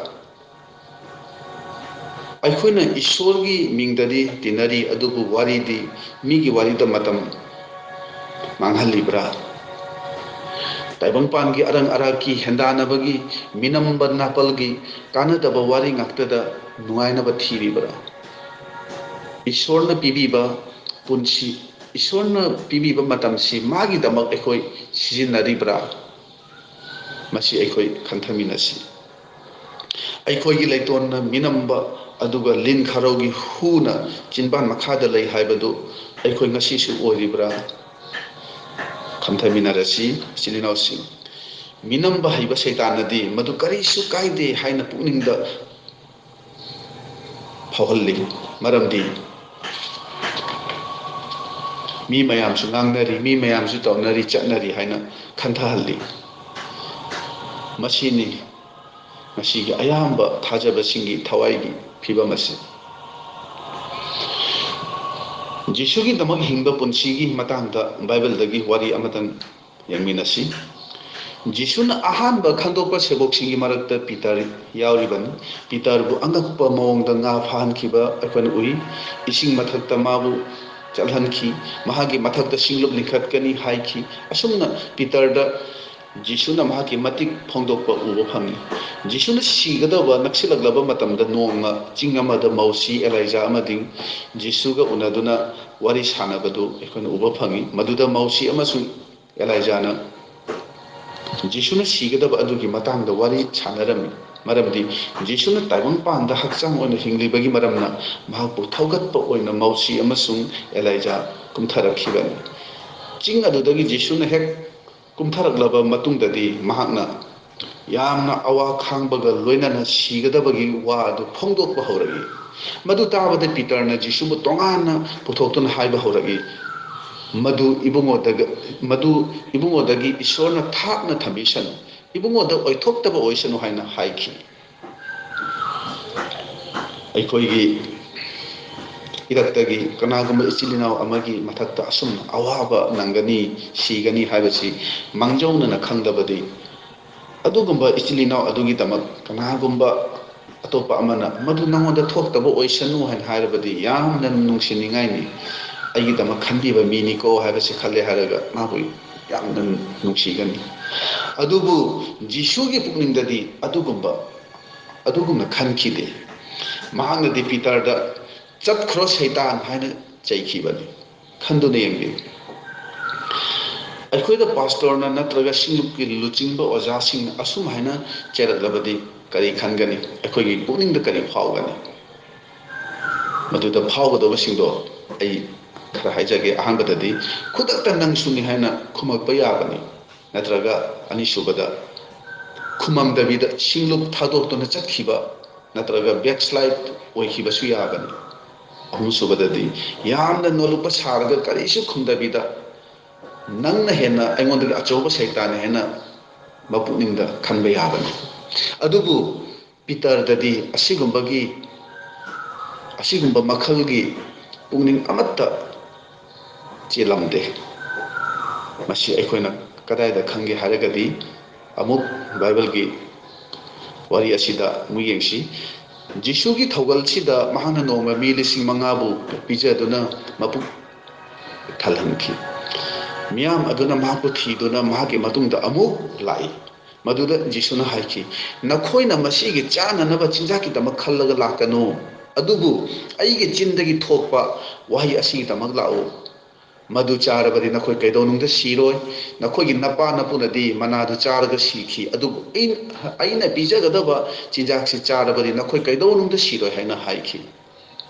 ꯑꯩꯈꯣꯏꯅ ꯏꯁꯣꯔꯒꯤ ꯃꯤꯡꯗꯗꯤ ꯇꯤꯟꯅꯔꯤ, ꯑꯗꯨꯕꯨ ꯋꯥꯔꯤꯗꯤ, ꯃꯤꯒꯤ ꯋꯥꯔꯤꯗ ꯃꯇꯝ ꯃꯥꯡꯍꯜꯂꯤꯕ꯭ꯔꯥ? ꯇꯥꯏꯕꯪꯄꯥꯟꯒꯤ ꯑꯔꯪ ꯑꯔꯥꯛꯀꯤ ꯍꯦꯟꯗꯥꯟꯅꯕꯒꯤ, ꯃꯤꯅꯝꯕ ꯅꯥꯄꯜꯒꯤ ꯀꯥꯟꯅꯗꯕ ꯋꯥꯔꯤ ꯉꯥꯛꯇꯗ ꯅꯨꯡꯉꯥꯏꯅꯕ ꯊꯤꯔꯤꯕ꯭ꯔꯥ? ꯏꯁꯣꯔꯅ ꯄꯤꯕꯤꯕ ꯄꯨꯟꯁꯤ, ꯏꯁꯣꯔꯅ ꯄꯤꯕꯤꯕ ꯃꯇꯝꯁꯤ ꯃꯥꯒꯤꯗꯃꯛ ꯑꯩꯈꯣꯏ ꯁꯤꯖꯤꯟꯅꯔꯤꯕ꯭ꯔꯥ? ꯃꯁꯤ ꯑꯩꯈꯣꯏ ꯈꯟꯊꯃꯤꯟꯅꯁꯤ꯫ ꯑꯩꯈꯣꯏꯒꯤ ꯂꯩꯇꯣꯟꯅ ꯃꯤꯅꯝꯕ, ꯑꯗꯨꯒ ꯂꯤꯟ ꯈꯥꯔꯧꯒꯤ ꯍꯨꯅ ꯆꯤꯟꯕꯥꯟ ꯃꯈꯥꯗ ꯂꯩ ꯍꯥꯏꯕꯗꯨ ꯑꯩꯈꯣꯏ ꯉꯁꯤꯁꯨ ꯑꯣꯏꯔꯤꯕ꯭ꯔꯥ? ꯈꯟꯊꯃꯤꯟꯅꯔꯁꯤ, ꯏꯆꯤꯜ ꯏꯅꯥꯎꯁꯤꯡ꯫ ꯃꯤꯅꯝꯕ ꯍꯩꯕ ꯁꯩꯇꯥꯟꯅꯗꯤ ꯃꯗꯨ ꯀꯔꯤꯁꯨ ꯀꯥꯏꯗꯦ ꯍꯥꯏꯅ ꯄꯨꯛꯅꯤꯡꯗ ꯐꯥꯎꯍꯜꯂꯤ꯫ ꯃꯔꯝꯗꯤ ꯃꯤ ꯃꯌꯥꯝꯁꯨ ꯉꯥꯡꯅꯔꯤ, ꯃꯤ ꯃꯌꯥꯝꯁꯨ ꯇꯧꯅꯔꯤ, ꯆꯠꯅꯔꯤ ꯍꯥꯏꯅ ꯈꯟꯊꯍꯜꯂꯤ꯫ ꯃꯁꯤꯅꯤ ꯉꯁꯤꯒꯤ ꯑꯌꯥꯝꯕ ꯊꯥꯖꯕꯁꯤꯡꯒꯤ ꯊꯋꯥꯏꯒꯤ ꯐꯤꯕꯝ ꯑꯁꯤ꯫ ꯖꯤꯁꯨꯒꯤꯗꯃꯛ ꯍꯤꯡꯕ ꯄꯨꯟꯁꯤꯒꯤ ꯃꯇꯥꯡꯗ ꯕꯥꯏꯕꯜꯗꯒꯤ ꯋꯥꯔꯤ ꯑꯃꯇꯪ ꯌꯦꯡꯃꯤꯟꯅꯁꯤ꯫ ꯖꯤꯁꯨꯅ ꯑꯍꯥꯟꯕ ꯈꯟꯗꯣꯛꯄ ꯁꯦꯕꯣꯛꯁꯤꯡꯒꯤ ꯃꯔꯛꯇ ꯄꯤꯇꯔ ꯌꯥꯎꯔꯤꯕꯅꯤ꯫ ꯄꯤꯇꯔꯕꯨ ꯑꯉꯛꯄ ꯃꯑꯣꯡꯗ ꯉꯥ ꯐꯥꯍꯟꯈꯤꯕ ꯑꯩꯈꯣꯏꯅ ꯎꯏ꯫ ꯏꯁꯤꯡ ꯃꯊꯛꯇ ꯃꯥꯕꯨ ꯆꯠꯍꯟꯈꯤ꯫ ꯃꯍꯥꯛꯀꯤ ꯃꯊꯛꯇ ꯁꯤꯡꯂꯨꯞ ꯂꯤꯡꯈꯠꯀꯅꯤ ꯍꯥꯏꯈꯤ꯫ ꯑꯁꯨꯝꯅ ꯄꯤꯇꯔꯗ ꯖꯤꯁꯨꯅ ꯃꯍꯥꯛꯀꯤ ꯃꯇꯤꯛ ꯐꯣꯡꯗꯣꯛꯄ ꯎꯕ ꯐꯪꯏ꯫ ꯖꯤꯁꯨꯅ ꯁꯤꯒꯗꯧꯕ ꯅꯛꯁꯤꯜꯂꯛꯂꯕ ꯃꯇꯝꯗ ꯅꯣꯡꯃ ꯆꯤꯡ ꯑꯃꯗ ꯃꯧꯁꯤ, ꯑꯦꯂꯥꯏꯖꯥ ꯑꯃꯗꯤ ꯖꯤꯁꯨꯒ ꯎꯅꯗꯨꯅ ꯋꯥꯔꯤ ꯁꯥꯟꯅꯕꯗꯨ ꯑꯩꯈꯣꯏꯅ ꯎꯕ ꯐꯪꯏ꯫ ꯃꯗꯨꯗ ꯃꯧꯁꯤ ꯑꯃꯁꯨꯡ ꯑꯦꯂꯥꯏꯖꯥꯅ ꯖꯤꯁꯨꯅ ꯁꯤꯒꯗꯕ ꯑꯗꯨꯒꯤ ꯃꯇꯥꯡꯗ ꯋꯥꯔꯤ ꯁꯥꯟꯅꯔꯝꯃꯤ꯫ ꯃꯔꯝꯗꯤ ꯖꯤꯁꯨꯅ ꯇꯥꯏꯕꯪꯄꯥꯟꯗ ꯍꯛꯆꯥꯡ ꯑꯣꯏꯅ ꯍꯤꯡꯂꯤꯕꯒꯤ ꯃꯔꯝꯅ ꯃꯍꯥꯛꯄꯨ ꯊꯧꯒꯠꯄ ꯑꯣꯏꯅ ꯃꯧꯁꯤ ꯑꯃꯁꯨꯡ ꯑꯦꯂꯥꯏꯖꯥ ꯀꯨꯝꯊꯔꯛꯈꯤꯕꯅꯤ꯫ ꯆꯤꯡ ꯑꯗꯨꯗꯒꯤ ꯖꯤꯁꯨꯅ ꯍꯦꯛ ꯀꯨꯝꯊꯔꯛꯂꯕ ꯃꯇꯨꯡꯗꯗꯤ ꯃꯍꯥꯛꯅ ꯌꯥꯝꯅ ꯑꯋꯥ ꯈꯥꯡꯕꯒ ꯂꯣꯏꯅꯅ ꯁꯤꯒꯗꯕꯒꯤ ꯋꯥ ꯑꯗꯨ ꯐꯣꯡꯗꯣꯛꯄ ꯍꯧꯔꯛꯏ꯫ ꯃꯗꯨ ꯇꯥꯕꯗ ꯄꯤꯇꯔꯅ ꯖꯤꯁꯨꯕꯨ ꯇꯣꯉꯥꯟꯅ ꯄꯨꯊꯣꯛꯇꯨꯅ ꯍꯥꯏꯕ ꯍꯧꯔꯛꯏ, "ꯃꯗꯨ ꯏꯕꯨꯡꯉꯣꯗꯒ-, ꯃꯗꯨ ꯏꯕꯨꯡꯉꯣꯗꯒꯤ ꯏꯁꯣꯔꯅ ꯊꯥꯞꯅ ꯊꯝꯕꯤꯁꯅꯨ, ꯏꯕꯨꯡꯉꯣꯗ ꯑꯣꯏꯊꯣꯛꯇꯕ ꯑꯣꯏꯁꯅꯨ" ꯍꯥꯏꯅ ꯍꯥꯏꯈꯤ꯫ ꯑꯩꯈꯣꯏꯒꯤ ꯏꯔꯛꯇꯒꯤ ꯀꯅꯥꯒꯨꯝꯕ ꯏꯆꯤꯜ ꯏꯅꯥꯎ ꯑꯃꯒꯤ ꯃꯊꯛꯇ ꯑꯁꯨꯝꯅ ꯑꯋꯥꯕ ꯅꯪꯒꯅꯤ, ꯁꯤꯒꯅꯤ ꯍꯥꯏꯕꯁꯤ ꯃꯥꯡꯖꯧꯅꯅ ꯈꯪꯗꯕꯗꯤ, ꯑꯗꯨꯒꯨꯝꯕ ꯏꯆꯤꯜ ꯏꯅꯥꯎ ꯑꯗꯨꯒꯤꯗꯃꯛ ꯀꯅꯥꯒꯨꯝꯕ ꯑꯇꯣꯞꯄ ꯑꯃꯅ "ꯃꯗꯨ ꯅꯉꯣꯟꯗ ꯊꯣꯛꯇꯕ ꯑꯣꯏꯁꯅꯨ" ꯍꯥꯏꯅ ꯍꯥꯏꯔꯕꯗꯤ ꯌꯥꯝꯅ ꯅꯨꯡꯁꯤꯅꯤꯡꯉꯥꯏꯅꯤ꯫ "ꯑꯩꯒꯤꯗꯃꯛ ꯈꯟꯕꯤꯕ ꯃꯤꯅꯤꯀꯣ" ꯍꯥꯏꯕꯁꯤ ꯈꯜꯂꯦ ꯍꯥꯏꯔꯒ ꯃꯥꯕꯨ ꯌꯥꯝꯅ ꯅꯨꯡꯁꯤꯒꯅꯤ꯫ ꯑꯗꯨꯕꯨ ꯖꯤꯁꯨꯒꯤ ꯄꯨꯛꯅꯤꯡꯗꯗꯤ ꯑꯗꯨꯒꯨꯝꯕ, ꯑꯗꯨꯒꯨꯝꯅ ꯈꯟꯈꯤꯗꯦ꯫ ꯃꯍꯥꯛꯅꯗꯤ ꯄꯤꯇꯔꯗ, "ꯆꯠꯈ꯭ꯔꯣ ꯁꯩꯇꯥꯟ" ꯍꯥꯏꯅ ꯆꯩꯈꯤꯕꯅꯤ꯫ ꯈꯟꯗꯨꯅ ꯌꯦꯡꯕꯤꯌꯨ꯫ ꯑꯩꯈꯣꯏꯗ ꯄꯥꯁꯇꯣꯔꯅ ꯅꯠꯇ꯭ꯔꯒ ꯁꯤꯡꯂꯨꯞꯀꯤ ꯂꯨꯆꯤꯡꯕ ꯑꯣꯖꯥꯁꯤꯡꯅ ꯑꯁꯨꯝ ꯍꯥꯏꯅ ꯆꯩꯔꯛꯂꯕꯗꯤ ꯀꯔꯤ ꯈꯟꯒꯅꯤ? ꯑꯩꯈꯣꯏꯒꯤ ꯄꯨꯛꯅꯤꯡꯗ ꯀꯔꯤ ꯐꯥꯎꯒꯅꯤ? ꯃꯗꯨꯗ ꯐꯥꯎꯒꯗꯕꯁꯤꯡꯗꯣ ꯑꯩ ꯈꯔ ꯍꯥꯏꯖꯒꯦ꯫ ꯑꯍꯥꯟꯕꯗꯗꯤ, "ꯈꯨꯗꯛꯇ ꯅꯪꯁꯨꯅꯤ" ꯍꯥꯏꯅ ꯈꯨꯝꯃꯛꯄ ꯌꯥꯕꯅꯤ꯫ ꯅꯠꯇ꯭ꯔꯒ ꯑꯅꯤꯁꯨꯕꯗ, ꯈꯨꯝꯃꯝꯗꯕꯤꯗ ꯁꯤꯡꯂꯨꯞ ꯊꯥꯗꯣꯛꯇꯨꯅ ꯆꯠꯈꯤꯕ ꯅꯠꯇ꯭ꯔꯒ backslide ꯑꯣꯏꯈꯤꯕꯁꯨ ꯌꯥꯕꯅꯤ꯫ ꯑꯍꯨꯝꯁꯨꯕꯗꯗꯤ, ꯌꯥꯝꯅ ꯅꯣꯜꯂꯨꯛꯄ ꯁꯥꯔꯒ ꯀꯔꯤꯁꯨ ꯈꯨꯝꯗꯕꯤꯗ, "ꯅꯪꯅ ꯍꯦꯟꯅ ꯑꯩꯉꯣꯟꯗꯒꯤ ꯑꯆꯧꯕ ꯁꯩꯇꯥꯟꯅꯤ" ꯍꯥꯏꯅ ꯃꯄꯨꯛꯅꯤꯡꯗ ꯈꯟꯕ ꯌꯥꯕꯅꯤ꯫ ꯑꯗꯨꯕꯨ ꯄꯤꯇꯔꯗꯗꯤ ꯑꯁꯤꯒꯨꯝꯕꯒꯤ, ꯑꯁꯤꯒꯨꯝꯕ ꯃꯈꯜꯒꯤ ꯄꯨꯛꯅꯤꯡ ꯑꯃꯠꯇ ꯆꯦꯜꯂꯝꯗꯦ꯫ ꯃꯁꯤ ꯑꯩꯈꯣꯏꯅ ꯀꯗꯥꯏꯗ ꯈꯪꯒꯦ ꯍꯥꯏꯔꯒꯗꯤ, ꯑꯃꯨꯛ ꯕꯥꯏꯕꯜꯒꯤ ꯋꯥꯔꯤ ꯑꯁꯤꯗ ꯑꯃꯨꯛ ꯌꯦꯡꯁꯤ꯫ ꯖꯤꯁꯨꯒꯤ ꯊꯧꯒꯜꯁꯤꯗ ꯃꯍꯥꯛꯅ ꯅꯣꯡꯃ ꯃꯤ ꯂꯤꯁꯤꯡ ꯃꯉꯥꯕꯨ ꯄꯤꯖꯗꯨꯅ ꯃꯄꯨꯛ ꯊꯜꯍꯟꯈꯤ꯫ ꯃꯤꯌꯥꯝ ꯑꯗꯨꯅ ꯃꯍꯥꯛꯄꯨ ꯊꯤꯗꯨꯅ ꯃꯍꯥꯛꯀꯤ ꯃꯇꯨꯡꯗ ꯑꯃꯨꯛ ꯂꯥꯛꯏ꯫ ꯃꯗꯨꯗ ꯖꯤꯁꯨꯅ ꯍꯥꯏꯈꯤ, "ꯅꯈꯣꯏꯅ ꯃꯁꯤꯒꯤ ꯆꯥꯅꯅꯕ ꯆꯤꯟꯖꯥꯛꯀꯤꯗꯃꯛ ꯈꯜꯂꯒ ꯂꯥꯛꯀꯅꯨ, ꯑꯗꯨꯕꯨ ꯑꯩꯒꯤ ꯆꯤꯟꯗꯒꯤ ꯊꯣꯛꯄ ꯋꯥꯍꯩ ꯑꯁꯤꯒꯤꯗꯃꯛ ꯂꯥꯛꯎ"꯫ ꯃꯗꯨ ꯆꯥꯔꯕꯗꯤ ꯅꯈꯣꯏ ꯀꯩꯗꯧꯅꯨꯡꯗ ꯁꯤꯔꯣꯏ꯫ ꯅꯈꯣꯏꯒꯤ ꯅꯄꯥ ꯅꯄꯨꯅꯗꯤ ꯃꯅꯥꯗꯨ ꯆꯥꯔꯒ ꯁꯤꯈꯤ, ꯑꯗꯨꯕꯨ ꯑꯩ-, ꯑꯩꯅ ꯄꯤꯖꯒꯗꯕ ꯆꯤꯟꯖꯥꯛꯁꯤ ꯆꯥꯔꯕꯗꯤ ꯅꯈꯣꯏ ꯀꯩꯗꯧꯅꯨꯡꯗ ꯁꯤꯔꯣꯏ ꯍꯥꯏꯅ ꯍꯥꯏꯈꯤ꯫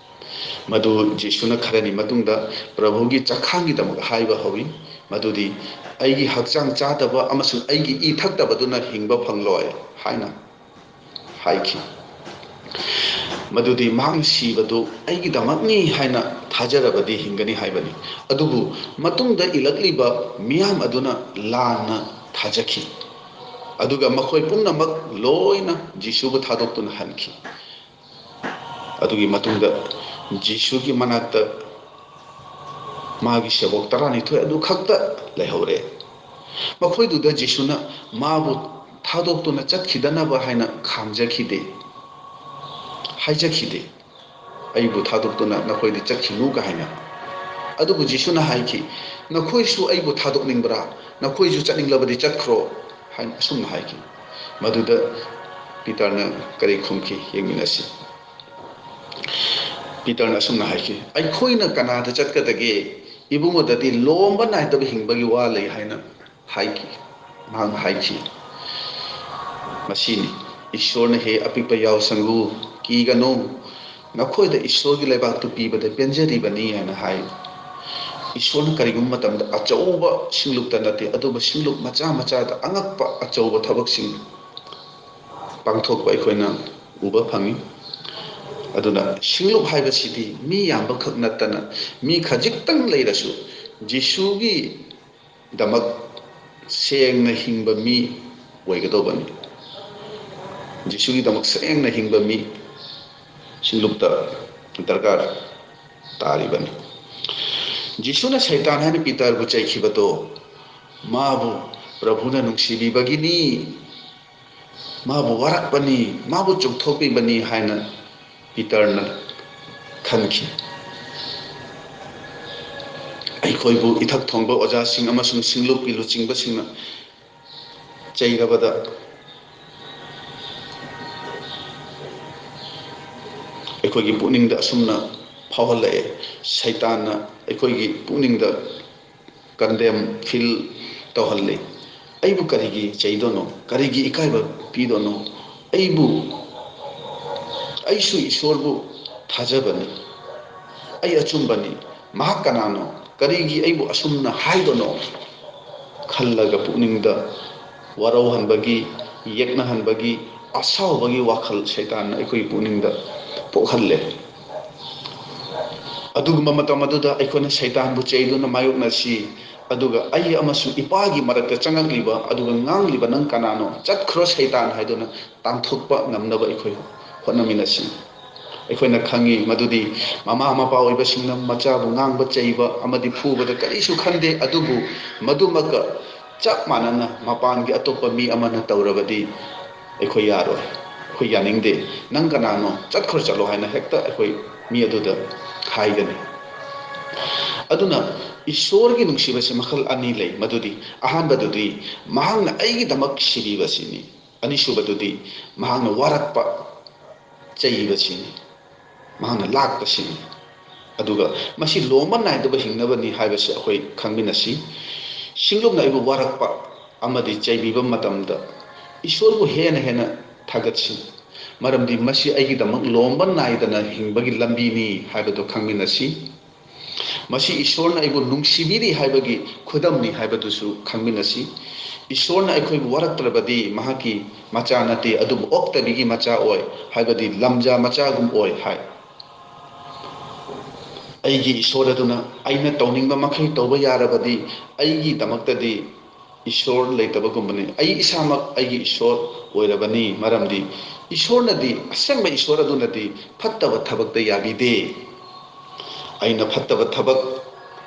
ꯃꯗꯨ ꯖꯤꯁꯨꯅ ꯈꯔꯅꯤ ꯃꯇꯨꯡꯗ ꯄ꯭ꯔꯚꯨꯒꯤ ꯆꯈꯥꯡꯒꯤꯗꯃꯛ ꯍꯥꯏꯕ ꯍꯧꯏ, ꯃꯗꯨꯗꯤ, "ꯑꯩꯒꯤ ꯍꯛꯆꯥꯡ ꯆꯥꯗꯕ ꯑꯃꯁꯨꯡ ꯑꯩꯒꯤ ꯏ ꯊꯛꯇꯕꯗꯨꯅ ꯍꯤꯡꯕ ꯐꯪꯂꯣꯏ" ꯍꯥꯏꯅ ꯍꯥꯏꯈꯤ꯫ ꯃꯗꯨꯗꯤ ꯃꯍꯥꯛꯅ ꯁꯤꯕꯗꯨ ꯑꯩꯒꯤꯗꯃꯛꯅꯤ ꯍꯥꯏꯅ ꯊꯥꯖꯔꯕꯗꯤ ꯍꯤꯡꯒꯅꯤ ꯍꯥꯏꯕꯅꯤ꯫ ꯑꯗꯨꯕꯨ ꯃꯇꯨꯡꯗ ꯏꯜꯂꯛꯂꯤꯕ ꯃꯤꯌꯥꯝ ꯑꯗꯨꯅ ꯂꯥꯟꯅ ꯊꯥꯖꯈꯤ, ꯑꯗꯨꯒ ꯃꯈꯣꯏ ꯄꯨꯝꯅꯃꯛ ꯂꯣꯏꯅ ꯖꯤꯁꯨꯕꯨ ꯊꯥꯗꯣꯛꯇꯨꯅ ꯍꯟꯈꯤ꯫ ꯑꯗꯨꯒꯤ ꯃꯇꯨꯡꯗ ꯖꯤꯁꯨꯒꯤ ꯃꯅꯥꯛꯇ ꯃꯥꯒꯤ ꯁꯦꯕꯣꯛ ꯇꯔꯥꯅꯤꯊꯣꯏ ꯑꯗꯨ ꯈꯛꯇ ꯂꯩꯍꯧꯔꯦ꯫ ꯃꯈꯣꯏꯗꯨꯗ ꯖꯤꯁꯨꯅ ꯃꯥꯕꯨ ꯊꯥꯗꯣꯛꯇꯨꯅ ꯆꯠꯈꯤꯗꯅꯕ ꯍꯥꯏꯅ ꯈꯥꯝꯖꯈꯤꯗꯦ, ꯍꯥꯏꯖꯈꯤꯗꯦ, "ꯑꯩꯕꯨ ꯊꯥꯗꯣꯛꯇꯨꯅ ꯅꯈꯣꯏꯗꯤ ꯆꯠꯈꯤꯅꯨ" ꯀꯥꯏꯅ꯫ ꯑꯗꯨꯕꯨ ꯖꯤꯁꯨꯅ ꯍꯥꯏꯈꯤ, "ꯅꯈꯣꯏꯁꯨ ꯑꯩꯕꯨ ꯊꯥꯗꯣꯛꯅꯤꯡꯕ꯭ꯔꯥ? ꯅꯈꯣꯏꯁꯨ ꯆꯠꯅꯤꯡꯂꯕꯗꯤ ꯆꯠꯈ꯭ꯔꯣ" ꯍꯥꯏꯅ ꯑꯁꯨꯝꯅ ꯍꯥꯏꯈꯤ꯫ ꯃꯗꯨꯗ ꯄꯤꯇꯔꯅ ꯀꯔꯤ ꯈꯨꯝꯈꯤ? ꯌꯦꯡꯃꯤꯟꯅꯁꯤ꯫ ꯄꯤꯇꯔꯅ ꯑꯁꯨꯝꯅ ꯍꯥꯏꯈꯤ, "ꯑꯩꯈꯣꯏꯅ ꯀꯅꯥꯗ ꯆꯠꯀꯗꯒꯦ? ꯏꯕꯨꯡꯉꯣꯗꯗꯤ ꯂꯣꯝꯕ ꯅꯥꯏꯗꯕ ꯍꯤꯡꯕꯒꯤ ꯋꯥ ꯂꯩ" ꯍꯥꯏꯅ ꯍꯥꯏꯈꯤ꯫ ꯃꯍꯥꯛꯅ ꯍꯥꯏꯈꯤ, ꯃꯁꯤꯅꯤ, "ꯏꯁꯣꯔꯅ ꯍꯦ ꯑꯄꯤꯛꯄ ꯌꯥꯎꯁꯪꯒꯨ, ꯀꯤꯒꯅꯨ, ꯅꯈꯣꯏꯗ ꯏꯁꯣꯔꯒꯤ ꯂꯩꯕꯥꯛꯇꯨ ꯄꯤꯕꯗ ꯄꯦꯟꯖꯔꯤꯕꯅꯤ" ꯍꯥꯏꯅ ꯍꯥꯏ꯫ ꯏꯁꯣꯔꯅ ꯀꯔꯤꯒꯨꯝꯕ ꯃꯇꯝꯗ ꯑꯆꯧꯕ ꯁꯤꯡꯂꯨꯞꯇ ꯅꯠꯇꯦ, ꯑꯗꯨꯕꯨ ꯁꯤꯡꯂꯨꯞ ꯃꯆꯥ ꯃꯆꯥꯗ ꯑꯉꯛꯄ ꯑꯆꯧꯕ ꯊꯕꯛꯁꯤꯡ ꯄꯥꯡꯊꯣꯛꯄ ꯑꯩꯈꯣꯏꯅ ꯎꯕ ꯐꯪꯏ꯫ ꯑꯗꯨꯅ ꯁꯤꯡꯂꯨꯞ ꯍꯥꯏꯕꯁꯤꯗꯤ ꯃꯤ ꯌꯥꯝꯕꯈꯛ ꯅꯠꯇꯅ, ꯃꯤ ꯈꯖꯤꯛꯇꯪ ꯂꯩꯔꯁꯨ ꯖꯤꯁꯨꯒꯤꯗꯃꯛ ꯁꯦꯡꯅ ꯍꯤꯡꯕ ꯃꯤ ꯑꯣꯏꯒꯗꯧꯕꯅꯤ꯫ ꯖꯤꯁꯨꯒꯤꯗꯃꯛ ꯁꯦꯡꯅ ꯍꯤꯡꯕ ꯃꯤ ꯁꯤꯡꯂꯨꯞꯇ ꯗꯔꯀꯥꯔ ꯇꯥꯔꯤꯕꯅꯤ꯫ ꯖꯤꯁꯨꯅ ꯁꯩꯇꯥꯟ ꯍꯥꯏꯅ ꯄꯤꯇꯔꯕꯨ ꯆꯩꯈꯤꯕꯗꯣ ꯃꯥꯕꯨ ꯄ꯭ꯔꯚꯨꯅ ꯅꯨꯡꯁꯤꯕꯤꯕꯒꯤꯅꯤ, ꯃꯥꯕꯨ ꯋꯥꯔꯛꯄꯅꯤ, ꯃꯥꯕꯨ ꯆꯨꯝꯊꯣꯛꯄꯤꯕꯅꯤ ꯍꯥꯏꯅ ꯄꯤꯇꯔꯅ ꯈꯟꯈꯤ꯫ ꯑꯩꯈꯣꯏꯕꯨ ꯏꯊꯛ ꯊꯣꯡꯕ ꯑꯣꯖꯥꯁꯤꯡ ꯑꯃꯁꯨꯡ ꯁꯤꯡꯂꯨꯞꯀꯤ ꯂꯨꯆꯤꯡꯕꯁꯤꯡꯅ ꯆꯩꯔꯕꯗ ꯑꯩꯈꯣꯏꯒꯤ ꯄꯨꯛꯅꯤꯡꯗ ꯑꯁꯨꯝꯅ ꯐꯥꯎꯍꯜꯂꯛꯑꯦ꯫ ꯁꯩꯇꯥꯟꯅ ꯑꯩꯈꯣꯏꯒꯤ ꯄꯨꯛꯅꯤꯡꯗ condemn feel ꯇꯧꯍꯜꯂꯤ꯫ ꯑꯩꯕꯨ ꯀꯔꯤꯒꯤ ꯆꯩꯗꯣꯏꯅꯣ? ꯀꯔꯤꯒꯤ ꯏꯀꯥꯏꯕ ꯄꯤꯗꯣꯏꯅꯣ? ꯑꯩꯕꯨ, ꯑꯩꯁꯨ ꯏꯁꯣꯔꯕꯨ ꯊꯥꯖꯕꯅꯤ꯫ ꯑꯩ ꯑꯆꯨꯝꯕꯅꯤ꯫ ꯃꯍꯥꯛ ꯀꯅꯥꯅꯣ? ꯀꯔꯤꯒꯤ ꯑꯩꯕꯨ ꯑꯁꯨꯝꯅ ꯍꯥꯏꯗꯣꯏꯅꯣ? ꯈꯜꯂꯒ ꯄꯨꯛꯅꯤꯡꯗ ꯋꯥꯔꯧꯍꯟꯕꯒꯤ, ꯌꯦꯛꯅꯍꯟꯕꯒꯤ, ꯑꯁꯥꯎꯕꯒꯤ ꯋꯥꯈꯜ ꯁꯩꯇꯥꯟꯅ ꯑꯩꯈꯣꯏꯒꯤ ꯄꯨꯛꯅꯤꯡꯗ ꯄꯣꯛꯍꯜꯂꯦ꯫ ꯑꯗꯨꯒꯨꯝꯕ ꯃꯇꯝ ꯑꯗꯨꯗ ꯑꯩꯈꯣꯏꯅ ꯁꯩꯇꯥꯟꯕꯨ ꯆꯩꯗꯨꯅ ꯃꯥꯌꯣꯛꯅꯁꯤ꯫ ꯑꯗꯨꯒ ꯑꯩ ꯑꯃꯁꯨꯡ ꯏꯄꯥꯒꯤ ꯃꯔꯛꯇ ꯆꯪꯉꯛꯂꯤꯕ ꯑꯗꯨꯒ ꯉꯥꯡꯂꯤꯕ ꯅꯪ ꯀꯅꯥꯅꯣ? ꯆꯠꯈ꯭ꯔꯣ ꯁꯩꯇꯥꯟ ꯍꯥꯏꯗꯨꯅ ꯇꯥꯟꯊꯣꯛꯄ ꯉꯝꯅꯕ ꯑꯩꯈꯣꯏ ꯍꯣꯠꯅꯃꯤꯟꯅꯁꯤ꯫ ꯑꯩꯈꯣꯏꯅ ꯈꯪꯉꯤ ꯃꯗꯨꯗꯤ ꯃꯃꯥ ꯃꯄꯥ ꯑꯣꯏꯕꯁꯤꯡꯅ ꯃꯆꯥꯕꯨ ꯉꯥꯡꯕ, ꯆꯩꯕ ꯑꯃꯗꯤ ꯐꯨꯕꯗ ꯀꯔꯤꯁꯨ ꯈꯟꯗꯦ, ꯑꯗꯨꯕꯨ ꯃꯗꯨꯃꯛꯀ ꯆꯞ ꯃꯥꯟꯅꯅ ꯃꯄꯥꯟꯒꯤ ꯑꯇꯣꯞꯄ ꯃꯤ ꯑꯃꯅ ꯇꯧꯔꯕꯗꯤ ꯑꯩꯈꯣꯏ ꯌꯥꯔꯣꯏ, ꯑꯩꯈꯣꯏ ꯌꯥꯅꯤꯡꯗꯦ꯫ "ꯅꯪ ꯀꯅꯥꯅꯣ? ꯆꯠꯈ꯭ꯔꯣ, ꯆꯠꯂꯣ" ꯍꯥꯏꯅ ꯍꯦꯛꯇ ꯑꯩꯈꯣꯏ ꯃꯤ ꯑꯗꯨꯗ ꯍꯥꯏꯒꯅꯤ꯫ ꯑꯗꯨꯅ ꯏꯁꯣꯔꯒꯤ ꯅꯨꯡꯁꯤꯕꯁꯤ ꯃꯈꯜ ꯑꯅꯤ ꯂꯩ꯫ ꯃꯗꯨꯗꯤ ꯑꯍꯥꯟꯕꯗꯨꯗꯤ ꯃꯍꯥꯛꯅ ꯑꯩꯒꯤꯗꯃꯛ ꯁꯤꯕꯤꯕꯁꯤꯅꯤ꯫ ꯑꯅꯤꯁꯨꯕꯗꯨꯗꯤ ꯃꯍꯥꯛꯅ ꯋꯥꯔꯛꯄ, ꯆꯩꯕꯁꯤꯅꯤ, ꯃꯍꯥꯛꯅ ꯂꯥꯛꯄꯁꯤꯅꯤ꯫ ꯑꯗꯨꯒ ꯃꯁꯤ ꯂꯣꯝꯕ ꯅꯥꯏꯗꯕ ꯍꯤꯡꯅꯕꯅꯤ ꯍꯥꯏꯕꯁꯤ ꯑꯩꯈꯣꯏ ꯈꯪꯃꯤꯟꯅꯁꯤ꯫ ꯁꯤꯡꯂꯨꯞꯅ ꯑꯩꯕꯨ ꯋꯥꯔꯛꯄ ꯑꯃꯗꯤ ꯆꯩꯕꯤꯕ ꯃꯇꯝꯗ ꯏꯁꯣꯔꯕꯨ ꯍꯦꯟꯅ ꯍꯦꯟꯅ ꯊꯥꯒꯠꯁꯤ, ꯃꯔꯝꯗꯤ ꯃꯁꯤ ꯑꯩꯒꯤꯗꯃꯛ ꯂꯣꯝꯕ ꯅꯥꯏꯗꯅ ꯍꯤꯡꯕꯒꯤ ꯂꯝꯕꯤꯅꯤ ꯍꯥꯏꯕꯗꯨ ꯈꯪꯃꯤꯟꯅꯁꯤ꯫ ꯃꯁꯤ ꯏꯁꯣꯔꯅ ꯑꯩꯕꯨ ꯅꯨꯡꯁꯤꯕꯤꯔꯤ ꯍꯥꯏꯕꯒꯤ ꯈꯨꯗꯝꯅꯤ ꯍꯥꯏꯕꯗꯨꯁꯨ ꯈꯪꯃꯤꯟꯅꯁꯤ꯫ ꯏꯁꯣꯔꯅ ꯑꯩꯈꯣꯏꯕꯨ ꯋꯥꯔꯛꯇ꯭ꯔꯕꯗꯤ ꯃꯍꯥꯛꯀꯤ ꯃꯆꯥ ꯅꯠꯇꯦ, ꯑꯗꯨꯕꯨ ꯑꯣꯛꯇꯕꯤꯒꯤ ꯃꯆꯥ ꯑꯣꯏ, ꯍꯥꯏꯕꯗꯤ ꯂꯝꯖꯥ ꯃꯆꯥꯒꯨꯝ ꯑꯣꯏ ꯍꯥꯏ꯫ ꯑꯩꯒꯤ ꯏꯁꯣꯔ ꯑꯗꯨꯅ ꯑꯩꯅ ꯇꯧꯅꯤꯡꯕ ꯃꯈꯩ ꯇꯧꯕ ꯌꯥꯔꯕꯗꯤ ꯑꯩꯒꯤꯗꯃꯛꯇꯗꯤ ꯏꯁꯣꯔ ꯂꯩꯇꯕꯒꯨꯝꯕꯅꯤ꯫ ꯑꯩ ꯏꯁꯥꯃꯛ ꯑꯩꯒꯤ ꯏꯁꯣꯔ ꯑꯣꯏꯔꯕꯅꯤ, ꯃꯔꯝꯗꯤ ꯏꯁꯣꯔꯅꯗꯤ, ꯑꯁꯦꯡꯕ ꯏꯁꯣꯔ ꯑꯗꯨꯅꯗꯤ ꯐꯠꯇꯕ ꯊꯕꯛꯇ ꯌꯥꯕꯤꯗꯦ꯫ ꯑꯩꯅ ꯐꯠꯇꯕ ꯊꯕꯛ